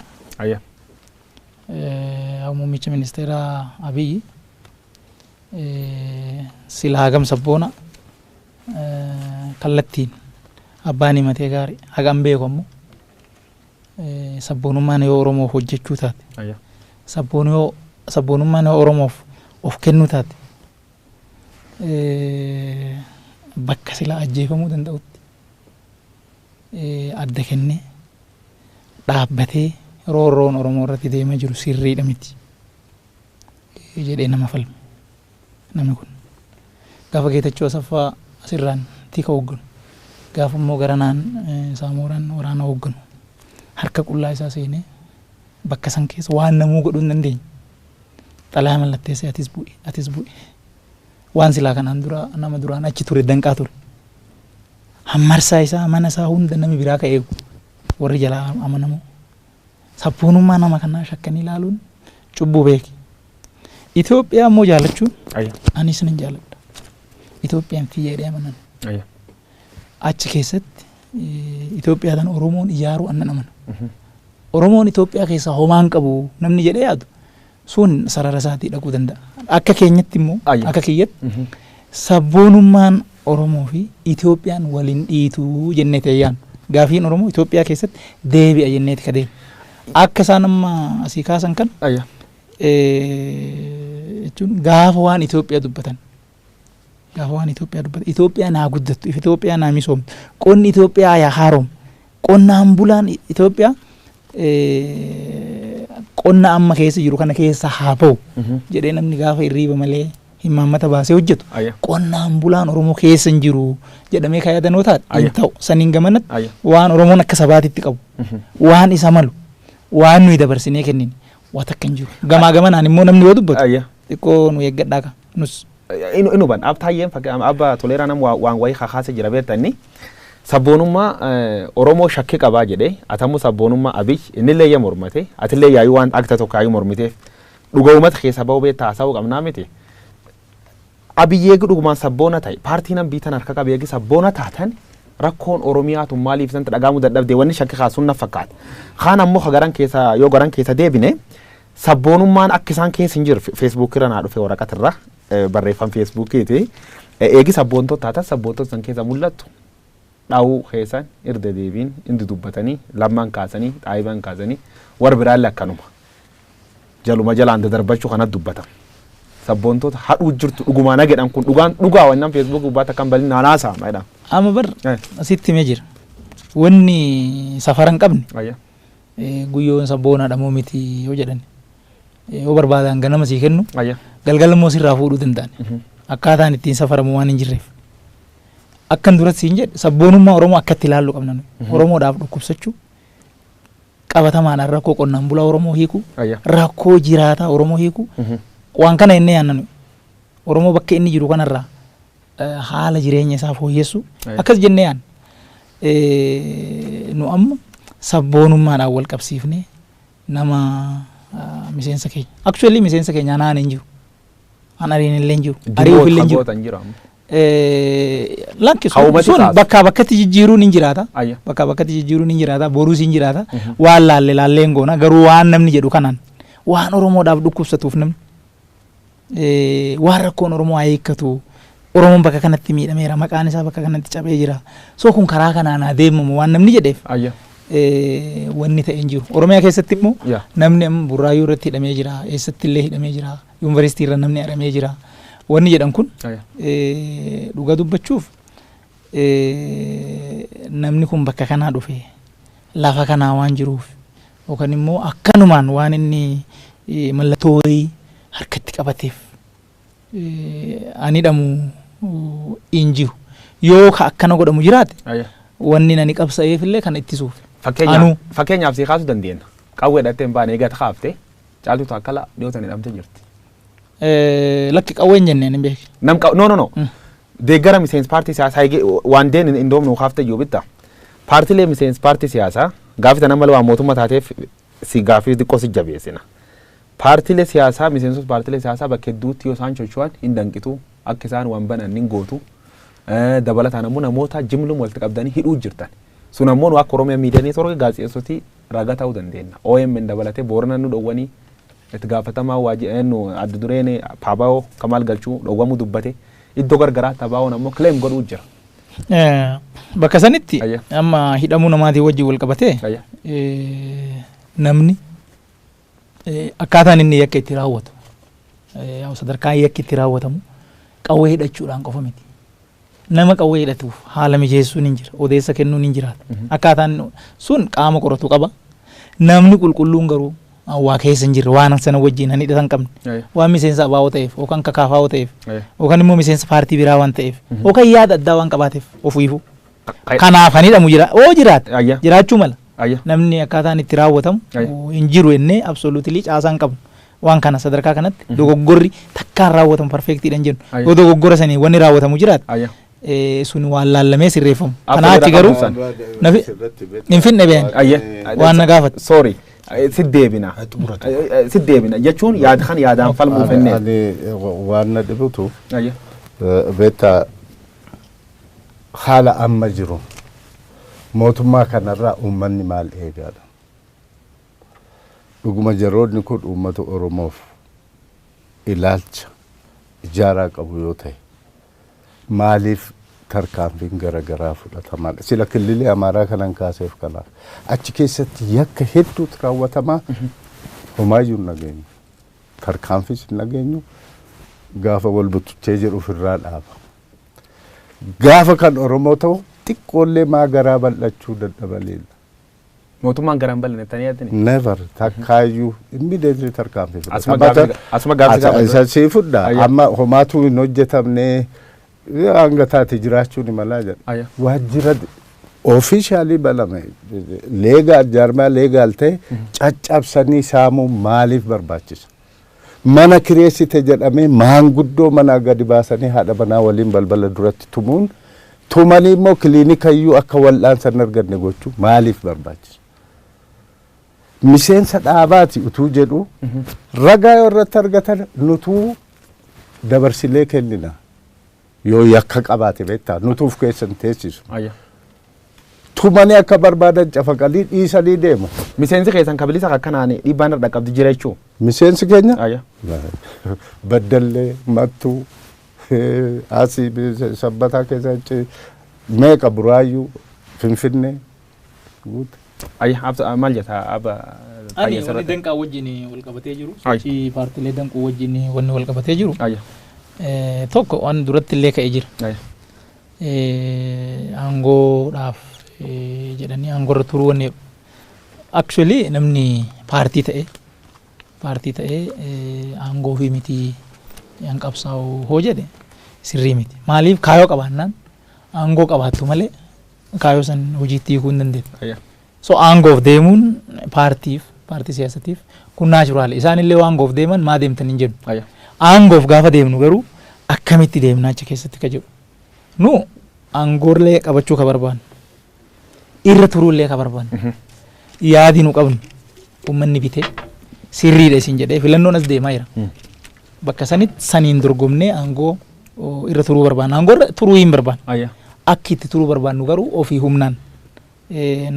Muummicha ministeera Abiyyi sila hagam sabboona kallattiin abbaan himatee gaarii hagam beeku, ammoo sabboonummaan yoo Oromoof hojjechuu taate, sabboonummaan yoo Oromoof of kennuu taate, bakka sila ajjeefamuu danda'utti adda kennee dhaabbatee roorroon Oromoo irratti deemaa jiru sirriidha miti jedhee nama falme. Namni kun gaafa Geetachoo Asaffaa asirraan tika hoogganu, gaafa immoo garanaan Saamooraan waraana hoogganu, harka qullaa isaa seenee bakka san keessa waan namuu godhuu hin dandeenye xalayaa mallatteessee atis bu'i, atis bu'i, waan silaa kanaan dura nama duraan achi ture danqaa ture hammarsaa isaa mana isaa hunda namni biraa ka eegu warri jalaa amanamoo sabboonummaa nama kanaa shakkanii ilaaluun cubbuu beeki. Itoophiyaa immoo jaalachuun anis nan jaaladha. Itoophiyaan tiyya jedhee amanan. Achi keessatti Itoophiyaa tan Oromoon ijaaruu annan amana. Oromoon Itoophiyaa keessaa homaan qabu namni jedhee yaadu sun sarara isaatii dhaquu danda'a. Akka keenyatti immoo akka kiyyatti sabboonummaan Oromoo fi Itoophiyaan waliin dhiituu jennee ta'e yaadnu. Gaafiin Oromoo Itoophiyaa keessatti deebi'a jenneeti ka deemu. Akka isaan amma asii kaasan kan jechuun gaafa waan Itoophiyaa dubbatan Gaafa waan Itoophiyaa dubbata, Itoophiyaan haa guddattu, Itoophiyaan haa misoomtu, qonni Itoophiyaa haa haaromu, qonnaan bulaan Itoophiyaa qonna amma keessa jiru kana keessa haa ba'u jedhee namni gaafa hirriiba malee himaammata baasee hojjetu, qonnaan bulaan Oromoo keessa hin jiru jedhamee kan yaadanoo taate hin ta'u. Saniin gamanatti waan Oromoon akka sabaatitti qabu, waan isa malu, waan nuyi dabarsinee kennine waa takka hin jiru. Gamaa gamanaan immoo namni yoo dubbatu xiqqoo nu eeggadhaa ka nus. Inu ban abtaayyeen abba Toleeraa nam waan wayii kakaase jira beektanni sabboonummaa Oromoo shakkii qabaa jedhee, atammoo sabboonummaa Abiy innillee iyya mormate, atillee yaayuu waan akka tokko yaayuu mormiteef dhuga uummata keessa ba'uu beektaa haasa'uu qabnaa miti. Abiy eegi dhugumaan sabboona ta'e, paartiin an biitan harka qabe eegi sabboona taatan, rakkoon Oromiyaa tun maaliif isaan dhagahamuu dadhabde? Wanni shakkii kaasuun na fakkaata. Kaan ammoo ka garan keessa yoo garan keessa deebine, sabboonummaan akka isaan keessa hin jiru Feesbuuk irra naa dhufe, waraqata irra barreeffam Feesbuukiiti. Eegi sabboontota taatan, sabboontota san keessa mul'attu dhawuu keessan irda deebiin indi dubbatanii lammaan kaasanii xaayiban kaasanii warra biraallee akkanuma jaluma jalaan dadarbachuu kanatti dubbatama. Sabboontota hadhuu jirtu dhugumaa nagedhan kun dhugaan dhugaa wannan Feesbuuk gubbaatti akkan bal'inaan haasa'ama jedhama. Amma bar asitti himee jira. Wanni safara hin qabne guyyoon sabboonaadha moo miti yoo jedhan, yoo barbaadan ganama sii kennu, galgala immoo sirraa fuudhuu danda'an. Akkaataan ittiin safaramu waan hin jirreef. Akkan duratti siin jedhe, sabboonummaa Oromoo akkatti ilaallu qabna nuyi. Oromoodhaaf dhukkubsachuu, qabatamaadhaan rakkoo qonnaan bulaa Oromoo hiikuu, rakkoo jiraataa Oromoo hiikuu, waan kana inni yaanna nuyi. Oromoo bakka inni jiru kanarraa haala jireenya isaa fooyyessuu akkas jennee yaanna. Nu amma sabboonummaadhaan wal qabsiifnee nama miseensa keenya. Actually miseensa keenya anaan hin jiru. An ariin illee hin jiru. Ari'uuf illee hin jiru. Gootan jiru amma. Lakki Hawwumatti sun kaasu. bakkaa bakkatti jijjiiruun hin jiraata. Bakkaa bakkatti jijjiiruun hin jiraata. Boruus hin jiraata. Waan laalle laallee hin goona. Garuu waan namni jedhu kanaan waan Oromoodhaaf dhukkubsatuuf namni waan rakkoon Oromoo haa hiikkatu. Oromoon bakka kanatti miidhameera. Maqaan isaa bakka kanatti cabee jira. So kun karaa kanaan haa deemamu waan namni jedheef wanni ta'e hin jiru. Oromiyaa keessatti immoo namni amma Burraayyuu irratti hidhamee jira. Eessatti illee hidhamee jira. Yuunivarsiitii irra namni hidhamee jira. Wanni jedhan kun dhuga dubbachuuf, namni kun bakka kanaa dhufe lafa kanaa waan jiruuf yookaan immoo akkanumaan waan inni mallattoo wayii harkatti qabateef ani hidhamu hin jiru. Yoo ka akkana godhamu jiraate, wanni nani qabsa'eef illee kana ittisuuf. Fakkeenyaaf fakkeenyaaf si kaasuu dandeenya. Qawwee hidhattee hin baane eegata kaaftee Caaltuu Taakkala dhiyootan hidhamtee jirti. Lakki, qawwee hin jenneen hin beeku. Nam no, no, no. Deeggara miseensi paartii siyaasaa waan deen hin doomnu kaaftee jiru bitta. Paartiilee miseensi paartii siyaasaa gaafi tana malee waan mootummaa taateef si gaafii xiqqoo si jabeessina. Paartiilee siyaasaa, miseensota paartiilee siyaasaa bakka hedduutti yoo isaan socho'an hin danqitu, akka isaan waan banan hin gootu. Dabalataan ammoo namoota jimlum walitti qabdanii hidhuu jirtan. Sun ammoo nu akka Oromiyaa Miidiyaa Neetwoorkii gaazexeessotii ragaa ta'uu dandeenya. OMN dabalatee Boorana nu dhowwanii itti gaafatamaa nu adda dureen Paabaa'oo Kamaal Galchuu dhowwamuu dubbate, iddoo gargaraatti Abaawoon ammoo claim godhuu jira. Bakka sanitti amma hidhamuu namaatiin wajjin wal qabatee namni akkaataan inni yakka itti raawwatu, sadarkaan yakki itti raawwatamu qawwee hidhachuudhaan qofa miti. Nama qawwee hidhatuuf haala mijeessuun hin jira, odeessa kennuun hin jiraata. Akkaataan sun qaama qoratu qaba. Namni qulqulluun garuu waa keessa hin jirre, waan sana wajjin han hidhatan qabne, waan miseensa abaa'oo ta'eef yookaan kakaafaa ta'eef yookaan immoo miseensa paartii biraa waan ta'eef yookaan yaada addaa waan qabaateef ofiifuu. Kanaaf han hidhamu jira oo jiraate jiraachuu mala. Namni akkaataan itti raawwatamu hin jiru jennee absolutely caasaan qabnu. Waan kana sadarkaa kanatti dogoggorri takkaan raawwatamu perfectiidhaan jennu. Yoo dogoggora sanii wanni raawwatamu jiraate, sun waan laallamee sirreeffamu. Kanaa achi garuu hin finne beeni. Waan na gaafate. Sorry. Si deebina. Si deebina jechuun yaada kan yaadaan falmuu fennee. Ani waan na dhibutu beektaa, haala amma jiru mootummaa kanarraa uummanni maal eegaadha? Dhuguma jaroonni kun uummata Oromoof ilaalcha ijaaraa qabu yoo ta'e, maaliif tarkaanfiin garaagaraa fudhatamaa? Sila killilee Amaaraa kanan kaaseef kanaaf. Achi keessatti yakka hedduutu raawwatamaa, homaayyuu hin dhageenyu. Tarkaanfiis hin dhageenyu, gaafa wal buttuchee jedhu ofirraa dhaaba. Gaafa kan Oromoo ta'u xiqqoollee maa garaa bal'achuu dadhabaleedha. Mootummaan garaan bal'ine tanii yaadni. Never takkaayyuu immediately tarkaanfii fudhata. Asuma gaafii gaafadhu. Isa sii fudha. Amma homaatu hin hojjetamne, hanga taate jiraachuu ni malaa jedha. Waajjira officially baname, legal, jaarmaa legal ta'e caccabsanii saamuu maaliif barbaachisa? Mana kireessite jedhamee maanguddoo manaa gadi baasanii haadha manaa waliin balbala duratti tumuun, tumanii immoo kiliinika iyyuu akka wal'aansa hin arganne gochuu maaliif barbaachisa? Miseensa dhaabaati utuu jedhu ragaa yoo irratti argatan nutuu dabarsilee kennina. Yoo yakka qabaate beektaa nutuuf keessan teessisu. Tumanii akka barbaadan cafaqanii dhiisanii deemu. Miseensi keessan kabilisa akkanaan dhiibbaan irra qabdi jira jechuu. Miseensi keenya Baddallee, Mattuu, asii Sabbataa keessa meeqa, Buraayyuu, Finfinnee guute. Ayya, maal jetta abba? Ani wanni danqaa wajjin wal qabatee jiru, sochii paartiilee danquu wajjin wanni wal qabatee jiru, tokko waan duratti illee ka'ee jira. Aangoodhaaf jedhanii aangoorra turuu wanni, actually namni paartii ta'ee aangoo fi miti yan qabsaa'u hoo jedhe sirrii miti. Maaliif? Kaayoo qabaannaan aangoo qabaattu malee kaayoo san hojiitti hiikuu hin dandeettu. So aangoof deemuun paartiif, paartii siyaasatiif kun natural. Isaan illee aangoof deeman maa deemtan hin jedhu. Aangoof gaafa deemnu garuu akkamitti deemna achi keessatti ka jedhu. Nu aangoollee qabachuu ka barbaannu, irra turuullee ka barbaannu, yaadi nu qabnu uummanni bitee sirriidha isin jedhee filannoon as deemaa jira. Bakka sanitti saniin dorgomnee aangoo irra turuu barbaanna. Aangoo irra turuu hin barbaannu. Akki itti turuu barbaannu garuu ofii humnaan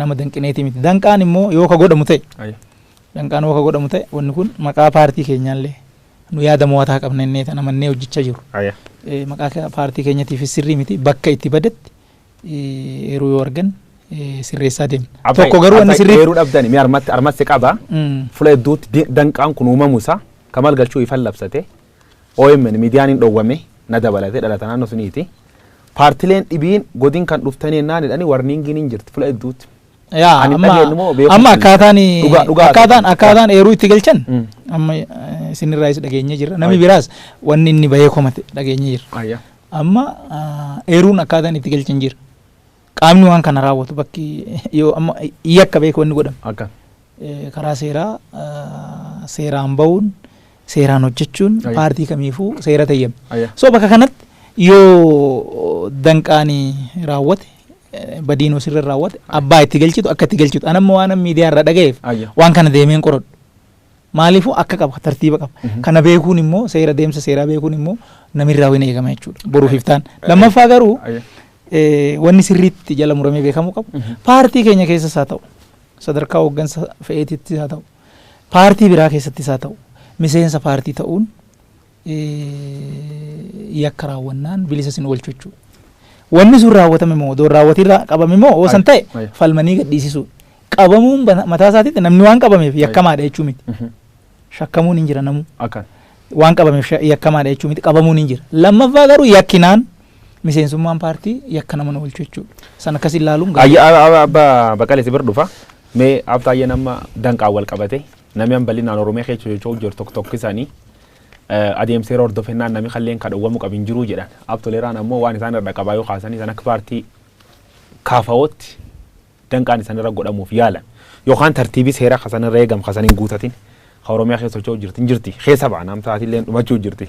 nama danqineeti miti. Danqaan immoo yoo ka godhamu ta'e, danqaan yoo ka godhamu ta'e, wanni kun maqaa paartii keenyaallee nu yaada mo'ataa qabna innee tan amannee hojjechaa jiru. Maqaa paartii keenyatiifis sirrii miti, bakka itti badetti eeruu yoo argan sirreessaa deemna. Tokko garuu wanni sirrii Eeruu dhabdani mi armatti armatti qaba. Fuula hedduutti danqaan kun uumamu isaa Kamal Galchuu ifan labsate, OMN miidiyaan hin dhowwame na dabalatee dhalata naannoo suniiti. Paartileen dhibiin godin kan dhuftanii naan jedhanii warningiin hin jirti fuula hedduutti. Yaa, amma akkaataan akkaataan eeruu itti galchan amma isinirraayis dhageenye jirra. Namni biraas wanni inni bahee komate dhageenye jirra. Amma eeruun akkaataan itti galchan jira. Qaamni waan kana raawwatu bakki yoo amma yakka beeku wanni godhame. Karaa seeraa seeraan bahuun, seeraan hojjechuun paartii kamiifuu seera tayyame. So bakka kanatti yoo danqaan raawwate, badiin osirra raawwate, abbaa itti galchitu akka itti galchitu anamma waan miidiyaa irraa dhagayeef waan kana deemeen qoradhu. Maaliifuu akka qaba, tartiiba qaba. Kana beekuun immoo seera, deemsa seeraa beekuun immoo namirraa hin eegama jechuudha. Boruuf iftaan. Lammaffaa garuu wanni sirriitti jala muramee beekamuu qabu. Paartii keenya keessas haa ta'u, sadarkaa hooggansa fe'eetittis haa ta'u, paartii biraa keessattis haa ta'u, miseensa paartii ta'uun yakka raawwannaan bilisa sin oolchu jechuudha. Wanni sun raawwatame moo odoo raawwatirraa qabame moo oosan ta'e falmanii gadhiisisuudha. Qabamuun mataa isaatiitti namni waan qabameef yakkamaadha jechuu miti. Shakkamuun hin jira namuu. Waan qabameef yakkamaadha jechuu miti, qabamuun hin jira. Lammaffaa garuu yakkinaan miseensummaan paartii yakka nama oolchu jechuudha. San akkas ilaaluun gaarii. Abbaa Baqalee, si bira dhufa. Mee abtaayyeen amma danqaan wal qabate namni an bal'inaan Oromiyaa keessa socho'u jiru tokko tokko isaanii adeemsa yeroo hordofennaan namni kalleen kan dhowwamuu qabu hin jiru jedhan. Abtoleeraan ammoo waan isaan irra qabaa yoo kaasanii isaan akka paartii kaafa'ootti danqaan isaan irra godhamuuf yaalan yookaan tartiibii seeraa kasan irra eegamu kasan hin guutatin ka Oromiyaa keessa socho'u jirti hin jirti keessa ba'an amtaatillee dhumachuu jirti.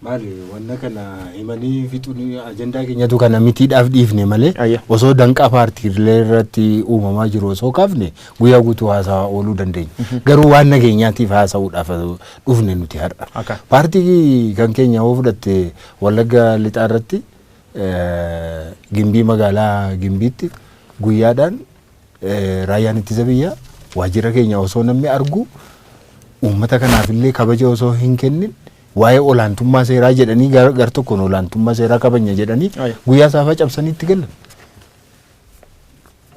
Maali, wanna kana himanii fixuun ajandaa keenyatu kana mitiidhaaf dhiifne malee osoo danqaa paartiilee irratti uumamaa jiru osoo kaafne guyyaa guutuu haasawaa ooluu dandeenya. Garuu waan nageenyaatiif haasa'uudhaaf dhufne nuti har'a. Paartii kan keenya yoo fudhatte, Wallagga Lixaa irratti, Gimbii, magaalaa Gimbiitti guyyaadhaan raayyaan ittisa biyyaa waajjira keenya osoo namni argu, uummata kanaaf illee kabaja osoo hin kennin, waa'ee olaantummaa seeraa jedhanii, gar tokkoon olaantummaa seeraa kabajna jedhanii guyyaa saafaa cabsanii itti galan.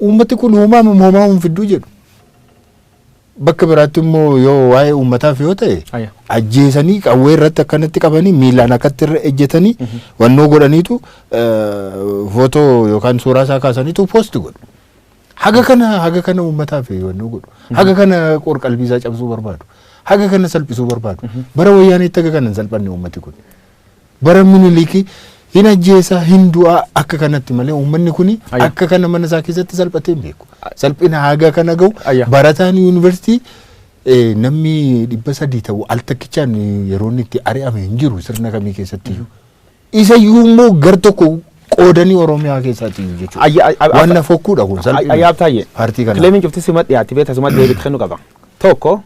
Uummati kun uumaama moomaa hin fidduu jedhu. Bakka biraatti immoo yoo waa'ee uummataaf yoo ta'e ajjeesanii qawwee irratti akkanatti qabanii miilaan akkatti irra ejjetanii wannoo godhaniitu footoo yookaan suuraa isaa kaasaniitu post godhu. Haga kana uummataaf wannoo godhu. Haga kana qorqalbii isaa cabsuu barbaadu. Haga kana salphisuu barbaadu. Bara Wayyaaneetti haga kana hin salphanne uummati kun. Bara Minilikii hin ajjeesaa, hin du'aa akka kanatti malee uummanni kuni akka kana mana isaa keessatti salphatee hin beeku. Salphina haga kana gahu barataan yuunivarsiitii namni 300 ta'u al takkichaan yeroo inni itti ari'ame hin jiru sirna kamii keessatti iyyuu. Isa iyyuu immoo gar tokko qoodanii Oromiyaa keessaatti jechuudha. Wanna fokkuudha kun salphina. Ayyaab taayye. Paartii kana. Kileemiin cufti sima dhiyaatti beekta sima deebiitti kennu qaba. Tokko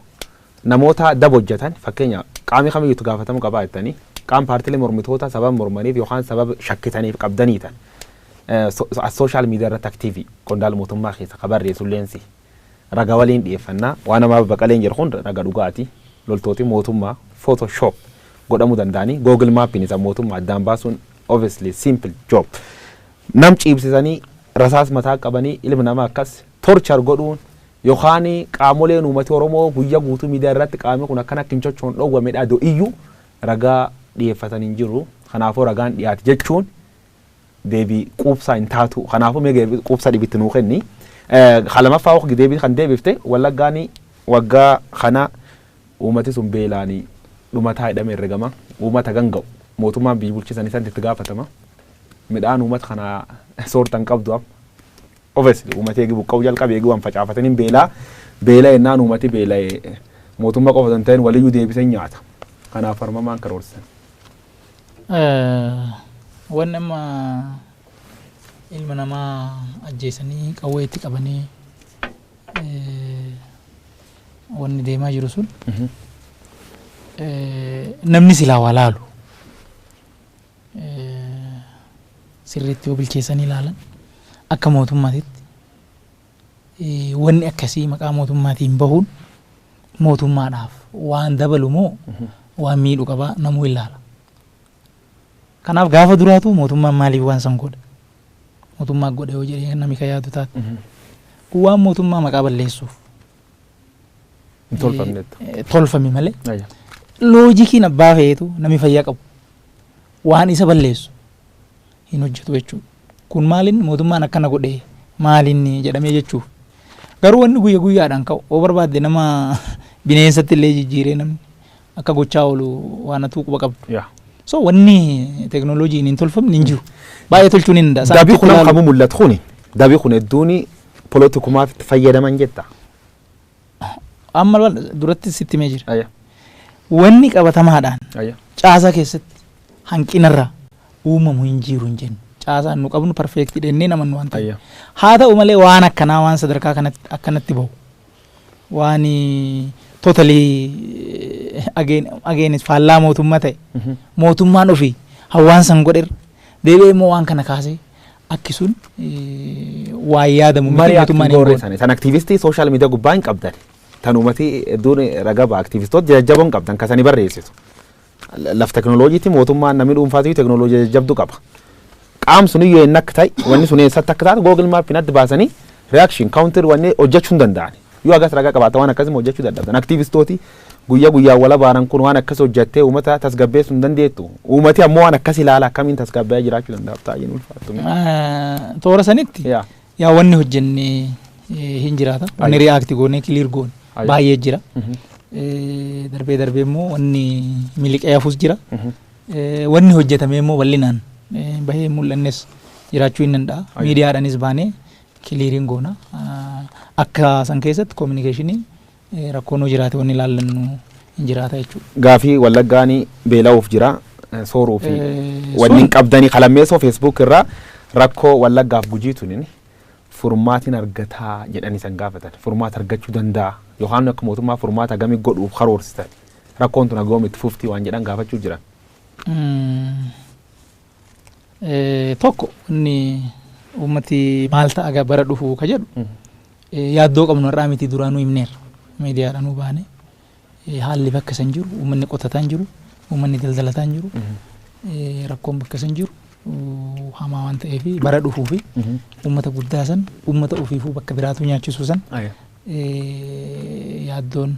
namoota daba hojjetan fakkeenya qaamni kamiyyuu gaafatamu qabaa jettanii qaam paartiilee mormitoota sababa mormaniif yookaan sababa shakkitaniif qabdaniitan sooshaal miidiyaa irratti aktiivii qondaala mootummaa keessa ka barreessu leensi raga waliin dhiyeeffannaa waan namaa baqaleen jiru kun raga dhugaati loltooti mootummaa photoshop godhamuu danda'anii Google Maappiin isa mootummaa addaan baasuun obviously simple job nam ciibsisanii rasaas mataa qabanii ilmi namaa akkas torture godhuun yookaan qaamoleen uummati Oromoo guyyaa guutuu miidiyaa irratti qaamni kun akkana akka hin sochoon dhoowwamedha iyyuu ragaa dhiyeeffatanii hin jiru. Kanaafuu ragaan dhiyaate jechuun deebii quubsaa hin taatu. Kanaafuu mee quubsaa dhibitti nuu kenni. Kalamaffaa waqti deebii kan deebifte Wallaggaan waggaa kana uummati sun beelaanii dhumataa hidhamee herregama. Uummata ganga'u mootummaan biyya bulchisan isaan itti gaafatama. Midhaan uummata kana soortan qabdu amma. Obviously uummati eegi buqqa'uu jalqabe eegi waan facaafatanii beelaa beela ennaan uummati beela'ee mootummaa qofa osoo hin ta'in waliyyuu deebisee nyaata. Kanaaf harmamaan karoorsan. Wanni amma ilma namaa ajjeesanii qawwee itti qabanii wanni deemaa jiru sun namni silaa waa laalu sirriitti yoo bilcheessanii ilaalan akka mootummaatitti wanni akkasii maqaa mootummaatiin bahuun mootummaadhaaf waan dabalu moo waan miidhu qabaa namuu ilaala. Kanaaf gaafa duraatu mootummaan maaliif waan san godha? Mootummaa godha yoo jedhee namni kan yaadu taate. Kun waan mootummaa maqaa balleessuuf. Tolfame malee. Loojikiin abbaa feetu namni fayyaa qabu waan isa balleessu hin hojjetu jechuudha. Kun maaliin mootummaan akkana godhee maaliin jedhamee jechuuf. Garuu wanni guyya guyyaadhaan ka'u yoo barbaadde nama bineensatti illee jijjiiree namni akka gochaa oolu waan atuu quba qabdu. So wanni teknooloojiin hin tolfamne hin jiru. Baay'ee tolchuun hin danda'a. Dabii kun kamuu mul'atu kuni dabii kun hedduun poolitikumaaf itti fayyadaman jetta. Amma duratti sitti himee jira. Wanni qabatamaadhaan caasaa keessatti hanqinarraa uumamu hin jiru hin jennu. Caasaan nu qabnu perfeektii dhennee namannu waan ta'eef. Haa ta'u malee waan akkanaa waan sadarkaa akkanatti bahu waan totally again faallaa mootummaa ta'e mootummaan ofii hawaan san godherra deebi'ee immoo waan kana kaasee akki sun waan yaadamu miti mootummaan hin goone. San aktiivistii sooshaal miidiyaa gubbaa hin qabdan. Tan uummati hedduun raga ba'a aktiivistoota jajjaboo hin qabdan kasanii barreessitu. Laf teknooloojiitti mootummaan namni dhuunfaatu teknooloojii jajjabduu qaba. Qaam sun iyyuu inni akka ta'e wanni sun eessatti akka taate Google Maappiin adda baasanii reaction counter wanni hojjechuu hin danda'an. Yoo agas ragaa qabaata waan akkasii hojjechuu dadhabdan. Aktiivistooti guyyaa guyyaan wala baaran kun waan akkas hojjettee uummata tasgabbeessuu hin dandeettu. Uummati ammoo waan akkas ilaala akkamiin tasgabbeeyaa jiraachuu danda'a taa'een ulfaatu. Toora sanitti yaa wanni hojjenne hin jiraata. Wanni react goonee clear goone baay'ee jira. Darbee darbee immoo wanni miliqee hafus jira. Wanni hojjetame immoo bal'inaan bahee mul'annes jiraachuu hin danda'a. Miidiyaadhaanis baanee cleariin goona. Akka san keessatti communicationii rakkoon jiraate wanni ilaallannu hin jiraata jechuudha. Gaafii Wallaggaan beela'uuf jira sooruu fi wanni hin qabdanii kalammeessoo Facebook irraa rakkoo Wallaggaaf Gujii tunin furmaatiin argataa jedhanii san gaafatan. Furmaata argachuu danda'a yookaan akka mootummaa furmaata gamii godhuuf karoorsitan rakkoon tun hagoom itti fuftii waan jedhan gaafachuu jiran. Tokko inni uummati maal ta'a bara dhufuu ka jedhu yaaddoo qabnu har'aa miti duraanuu himneerra miidiyaadhaan nu baane haalli bakka san jiru uummanni qotataa hin jiru uummanni daldalataa hin jiru rakkoon bakka san jiru hamaa waan ta'eef bara dhufuu fi uummata guddaa san uummata ofiifuu bakka biraatu nyaachisuu san Yaaddoon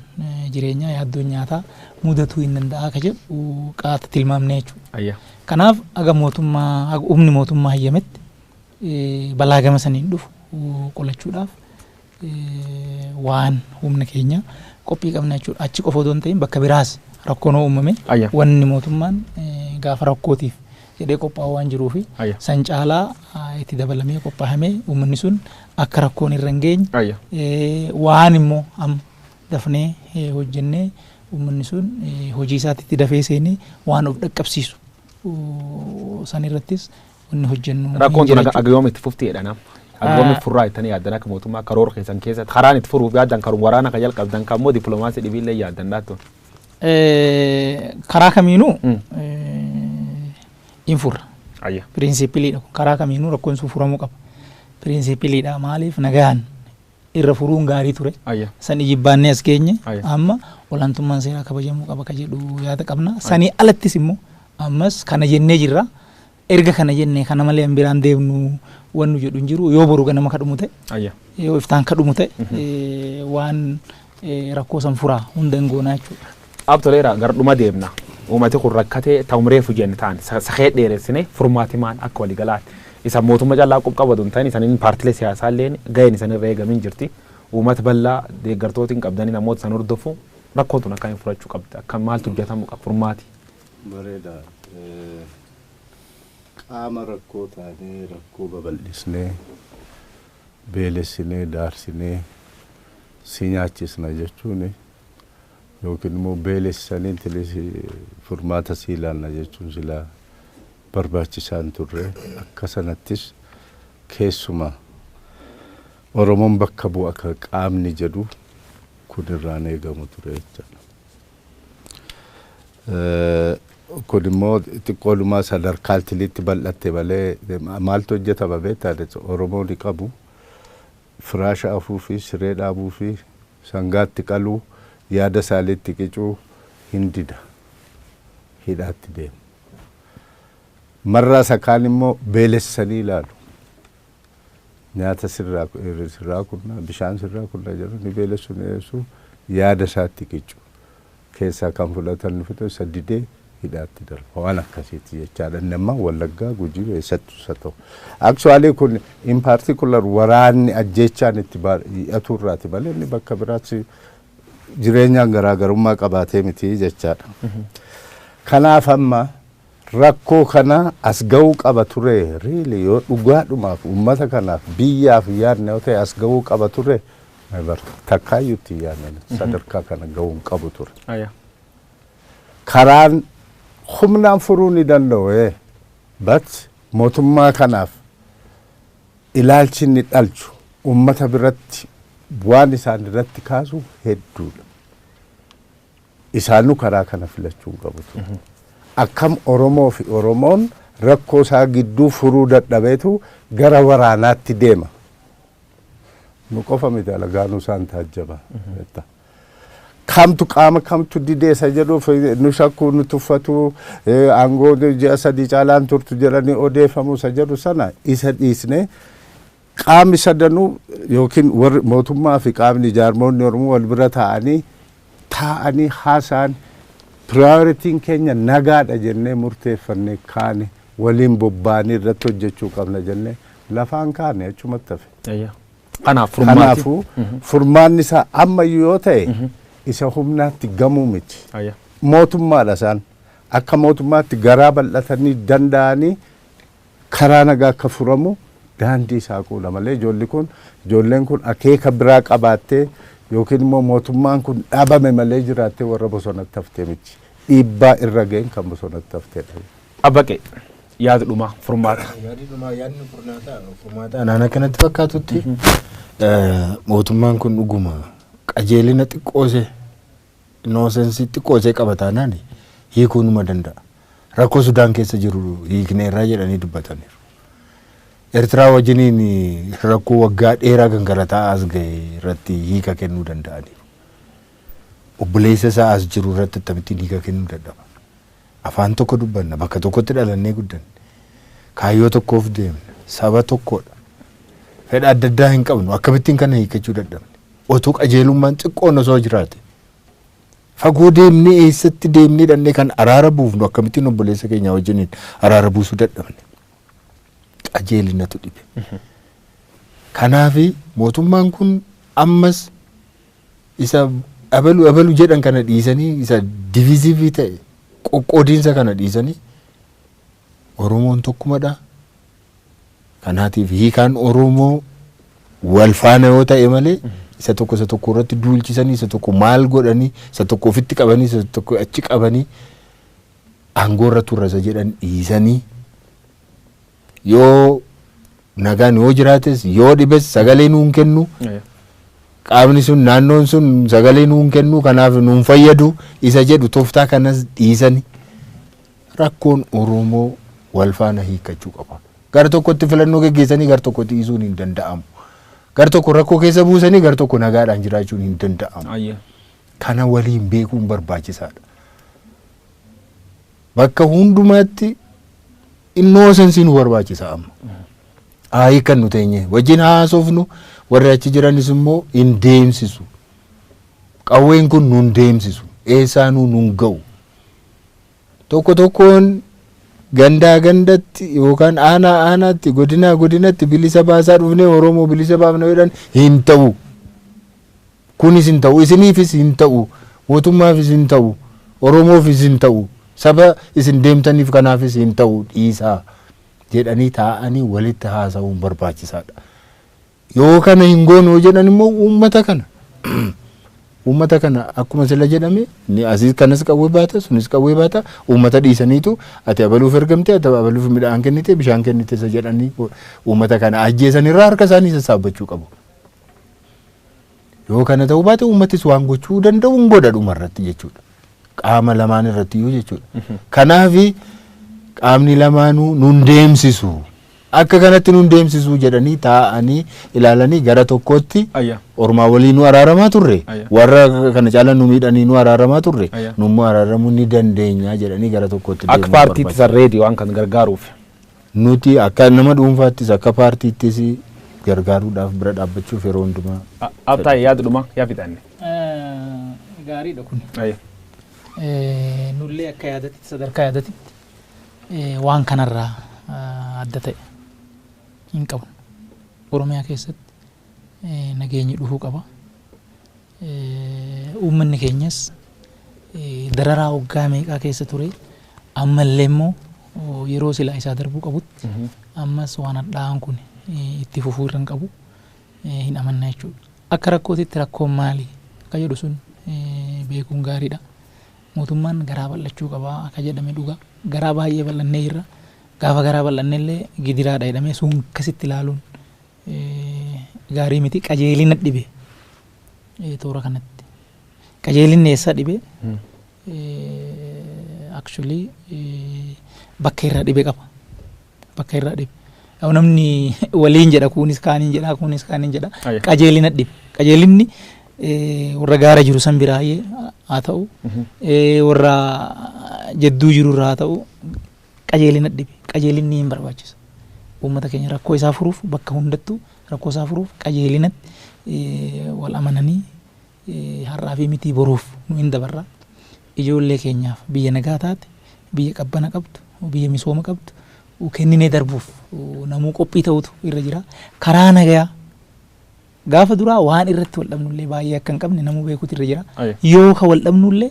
jireenyaa, yaaddoon nyaataa mudatuu hin danda'a akka jedhu qaata tilmaamne jechuudha. Kanaaf aga mootummaa, aga humni mootummaa hayyametti balaa gama saniin dhufu qolachuudhaaf waan humna keenya qophii qabna jechuudha. Achi qofa otoo hin ta'in bakka biraas rakkoon uumame wanni mootummaan gaafa rakkootiif jedhee qophaa'u waan jiruufi san caalaa itti dabalamee qophaa'amee uummanni sun akka rakkoon irra hin geenye, waan immoo amma dafnee hojjennee uummanni sun hojii isaatti itti dafee seenee waan of dhaqqabsiisu san irrattis wanni hojjennu. Rakkoon tun aga yoom itti fufti jedha nama. Aga yoom itti furraa jettanii yaaddan akka mootummaa karoora keessan keessatti karaan itti furuuf yaaddan karuma waraana kan jalqabdan kan immoo dippiloomaasii dhibiillee yaaddan laattu? Karaa kamiinuu hin furra. Principleiidha kun, karaa kamiinuu rakkoon sun furamuu qaba. Principleiidha, maaliif nagaan irra furuun gaarii ture. San ijibbaannee as geenye, amma olaantummaan seeraa kabajamuu qaba ka jedhu yaada qabna. Sanii alattis immoo ammas kana jennee jirra. Erga kana jennee kana malee an biraan deemnu wannu jedhu hin jiru. Yoo boru ganama kadhumu ta'e, yoo iftaan kadhumu ta'e, waan rakkoo san furaa hunda hin goonaa jechuudha. Abtoleera, gara deemna. Uummati kun rakkatee ta'um reefu jenne ta'an sakee dheeressine, furmaati maan akka waliigalaatti? Isa mootummaa callaa qub qabatu hin ta'in, isaaniin paartilee siyaasaa illee gaheen isaan irra eegamin jirti. Uummata bal'aa deeggartoota hin qabdanii namoota san hordofu, rakkoon tun akkamiin furachuu qabdi? Akka maaltu hojjetamuu qaba furmaati? Bareeda. Qaama rakkoo taanee rakkoo babal'isnee beelessinee daarsinee si nyaachisna jechuun yookiin immoo beelessanii furmaata si ilaalla jechuun silaa barbaachisaa hin turre. Akka sanattis keessumaa Oromoon bakka bu'a ka qaamni jedhu kun irraan eegamu ture jechuudha. Kun immoo xiqqoodhuma sadarkaa tiliitti bal'atte malee maaltu hojjetama beektaa? Oromoon qabu firaasha afuu fi siree dhaabuu fi sangaatti qaluu, yaada isaaniitti qicuu hin dida, hidhaatti deema. Marraa isa kaan immoo beelessanii ilaalu. Nyaata sirraa sirraa kunnaa, bishaan sirraa kunnaa jedhu, ni beelessu, ni beelessu, yaada isaatti qicu. Keessaa kan fudhatan ni fudhatu, isa didee hidhaatti darba. Waan akkasiiti jechaadha. Inni amma Wallaggaa, Gujii, eessattu isa ta'u. Actually kun in particular waraanni ajjeechaan itti baay'atu irraati malee inni bakka biraatti jireenyaan garaagarummaa qabaatee miti jechaadha. Kanaaf amma rakkoo kana as ga'uu qaba ture, really yoo dhugaadhumaaf uummata kanaaf biyyaaf yaadne yoo ta'e as ga'uu qaba ture, never, takkaayyuu itti yaadne sadarkaa kana ga'uu hin qabu ture. Karaan humnaan furuu ni danda'u, but mootummaa kanaaf ilaalchi inni dhalchu uummata biratti waan isaan irratti kaasu hedduudha. Isaanuu karaa kana filachuu hin qabu ture. Akkam Oromoo fi Oromoon rakkoo isaa gidduu furuu dadhabeetu gara waraanaatti deema? Nu qofa miti, alagaanuu isaan taajjaba. Kamtu qaama kamtu dideessa jedhuuf nu shakkuu, nu tuffatu, aangoo ji'a 3 caalaan turtu jedhanii odeeffamu isa jedhu sana isa dhiisne, qaamni sadanuu yookiin warri mootummaa fi qaamni jaarmoonni Oromoo wal bira taa'anii haasa'an, priorityn keenya nagaadha jennee murteeffannee kaane, waliin bobbaanii irratti hojjechuu qabna jennee lafaan kaane, achumatti hafe. Kanaaf furmaati. Kanaafuu furmaanni isaa ammayyuu yoo ta'e isa humnaatti gamuu miti. Mootummaadha isaan. Akka mootummaatti garaa bal'atanii danda'anii karaa nagaa akka furamu daandii isaa quudha malee ijoolli kun, ijoolleen kun akeeka biraa qabaattee yookiin immoo mootummaan kun dhabame malee jiraattee warra bosonatti haftee miti. Dhiibbaa irra ga'een kan bosonatti hafteedha. Abbaqee, yaada dhumaa, furmaata. Yaadni dhumaa, yaadni furmaataa anaan akkanatti fakkaatutti, mootummaan kun dhuguma qajeelina xiqqoosee, innocence xiqqoosee qaba taanaan hiikuu numa danda'a. Rakkoo Sudaan keessa jiru hiikneerraa jedhanii dubbataniiru. Eertiraa wajjiniin rakkoo waggaa dheeraa gangalataa as ga'e irratti hiika kennuu danda'aniiru. Obboleessa isaa as jiru irratti akkamittiin hiika kennuu dadhaba? Afaan tokko dubbanna, bakka tokkotti dhalannee guddanne. Kaayyoo tokkoof deemna, saba tokkodha. Fedha adda addaa hin qabnu, akkamittiin kana hiikkachuu dadhabne? Otoo qajeelummaan xiqqoon osoo jiraate, fagoo deemnee, eessatti deemnee dhannee kan araara buufnu, akkamittiin obboleessa keenya wajjiniin araara buusuu dadhabne? Qajeelinatu dhibe. Kanaafi mootummaan kun ammas isa abalu abalu jedhan kana dhiisanii, isa divisive ta'e, qoqqoodiinsa kana dhiisanii, Oromoon tokkumadha. Kanaatiif hiikaan Oromoo wal faana yoo ta'e malee, isa tokko isa tokko irratti duulchisanii, isa tokko maal godhanii, isa tokko ofitti qabanii, isa tokko achi qabanii aangoo irra turra isa jedhan dhiisanii, yoo nagaan yoo jiraates yoo dhibes sagalee nuun kennu, qaamni sun, naannoon sun sagalee nuun kennu, kanaaf nuun fayyadu isa jedhu tooftaa kanas dhiisanii, rakkoon Oromoo wal faana hiikkachuu qaba. Gara tokkotti filannoo geggeessanii gara tokkotti dhiisuun hin danda'amu. Gara tokko rakkoo keessa buusanii gara tokko nagaadhaan jiraachuun hin danda'amu. Kana waliin beekuun barbaachisaadha. Bakka hundumaatti innocence nu barbaachisa amma. Haa hiikkannu, teenye wajjin haasofnu, warri achi jiranis immoo hin deemsisu. Qawween kun nun deemsisu. Eessaanuu nun ga'u. Tokko tokkoon gandaa gandatti yookaan aanaa aanaatti, godinaa godinatti bilisa baasaa dhufnee Oromoo bilisa baafna jedhan hin ta'u. Kunis hin ta'u, isiniifis hin ta'u, mootummaafis hin ta'u, Oromoofis hin ta'u, saba isin deemtaniif kanaafis hin ta'u, dhiisaa jedhanii taa'anii walitti haasa'uun barbaachisaadha. Yoo kana hin goonu jedhan immoo uummata kana akkuma sila jedhame ni asii kanas qawwee baata, sunis qawwee baata, uummata dhiisaniitu ati abaluuf ergamte, ati abaluuf midhaan kennite, bishaan kennite isa jedhanii uummata kana ajjeesanirraa harka isaanii sassaabbachuu qabu. Yoo kana ta'uu baate, uummatis waan gochuu danda'u hin godha dhumarratti jechuudha. Qaama lamaan irratti iyyuu jechuudha. Kanaafi qaamni lamaanuu nun deemsisu. Akka kanatti nun deemsisu jedhanii taa'anii ilaalanii gara tokkotti ormaa walii nu araaramaa turre. Warra kana caalaa nu miidhanii nu araaramaa turre. Nummoo araaramuu ni dandeenya jedhanii gara tokkotti Akka deemuu paartiitti barbaachisa. Sarreedii waan kan gargaaruuf. Nuti akka nama dhuunfaattis akka paartiittis gargaaruudhaaf, bira dhaabbachuuf yeroo hundumaa. Abtaa, yaadudhuma yaa fixanne. Gaariidha kun. Nullee akka yaadatitti, sadarkaa yaadatitti waan kanarraa adda ta'e hin qabnu. Oromiyaa keessatti nageenyi dhufuu qaba. Uummanni keenyas dararaa waggaa meeqaa keessa ture, ammallee immoo yeroo silaa isaa darbuu qabutti ammas waan hadhaa'aan kun itti fufuu irra hin qabu, hin amanna jechuudha. Akka rakkootitti rakkoon maali akka jedhu sun beekuun gaariidha. Mootummaan garaa bal'achuu qaba akka jedhame dhuga. Garaa baay'ee bal'annee jirra. Gaafa garaa bal'annee illee gidiraadha jedhamee sun akkasitti ilaaluun gaarii miti. Qajeelina dhibe toora kanatti. Qajeelinni eessa dhibe? Actually bakka irraa dhibe qaba. Bakka irraa dhibe. Yaa'u namni waliin jedha, kunis kaaniin jedha, kunis kaaniin jedha. Qajeelina dhibe. Qajeelinni warra gaara jiru san biraa haa ta'u, warra jedduu jiru irraa haa ta'u, qajeelina dhibe. Qajeelinni hin barbaachisa. Uummata keenya rakkoo isaa furuuf, bakka hundattuu rakkoo isaa furuuf, qajeelinatti wal amananii har'aa fi mitii boruuf nu hin dabarra. Ijoollee keenyaaf biyya nagaa taate, biyya qabbana qabdu, biyya misooma qabdu kenninee darbuuf namuu qophii ta'utu irra jira. Karaa nagayaa gaafa duraa waan irratti wal dhabnullee baay'ee akka hin qabne namuu beekuutu irra jira. Yoo ka wal dhabnullee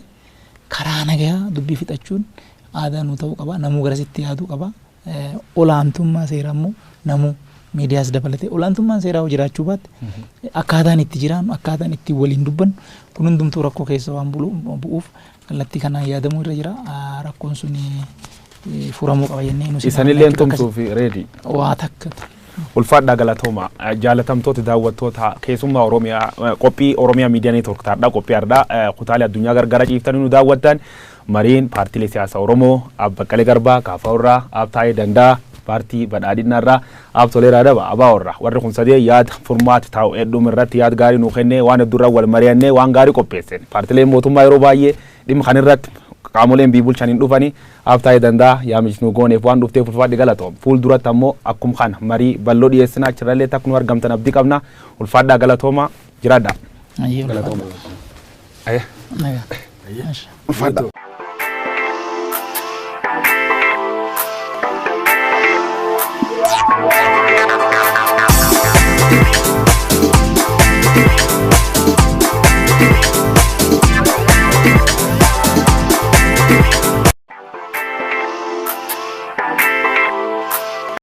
karaa nagayaa dubbii fixachuun aadaa nuu ta'uu qaba. Namuu garasitti yaaduu qaba. Olaantummaa seeraa immoo namuu miidiyaas dabalatee, olaantummaan seeraa yoo jiraachuu baatte, akkaataan itti jiraannu, akkaataan itti waliin dubbannu kun hundumtuu rakkoo keessa waan bu'uuf kallattii kanaan yaadamuu irra jira. Rakkoon sun furamuu qaba jennee nus Isanillee tumsuuf ready. Waa takka. Ulfaadhaa, galatooma. Jaalatamtoota daawwattoota keessummaa Oromiyaa, qophii Oromiyaa Miidiyaa Network taadhaa, qophii har'aa, kutaalee addunyaa gargara ciiftanii nu daawwattan, mariin paartiilee siyaasaa Oromoo, Abbaa Baqqalee Garbaa KFO irraa, Abtaayee Danda'a paartii Badhaadhinaa irraa, Aab Toleeraa Daba ABO irraa, warri kun sadee yaada furmaati taa'u hedduum irratti yaada gaarii nuu kennee, waan hedduurraa wal mari'annee waan gaarii qopheesseen. Paartiileen mootummaa yeroo baay'ee dhimma kan irratti qaamoleen biyya bulchan hin dhufanii. Abtaayee Danda'a, yaamichi nu gooneef waan dhufteef ulfaadhi, galatoom. Fuulduratti ammoo akkuma kana marii bal'oo dhiyeessina, achirrallee takka nu argamtan abdii qabna. Ulfaadhaa, galatooma, jiraadha. Ayyee, Galatooma. ulfaadha. Ayya. Nagaa. Ulfaadha.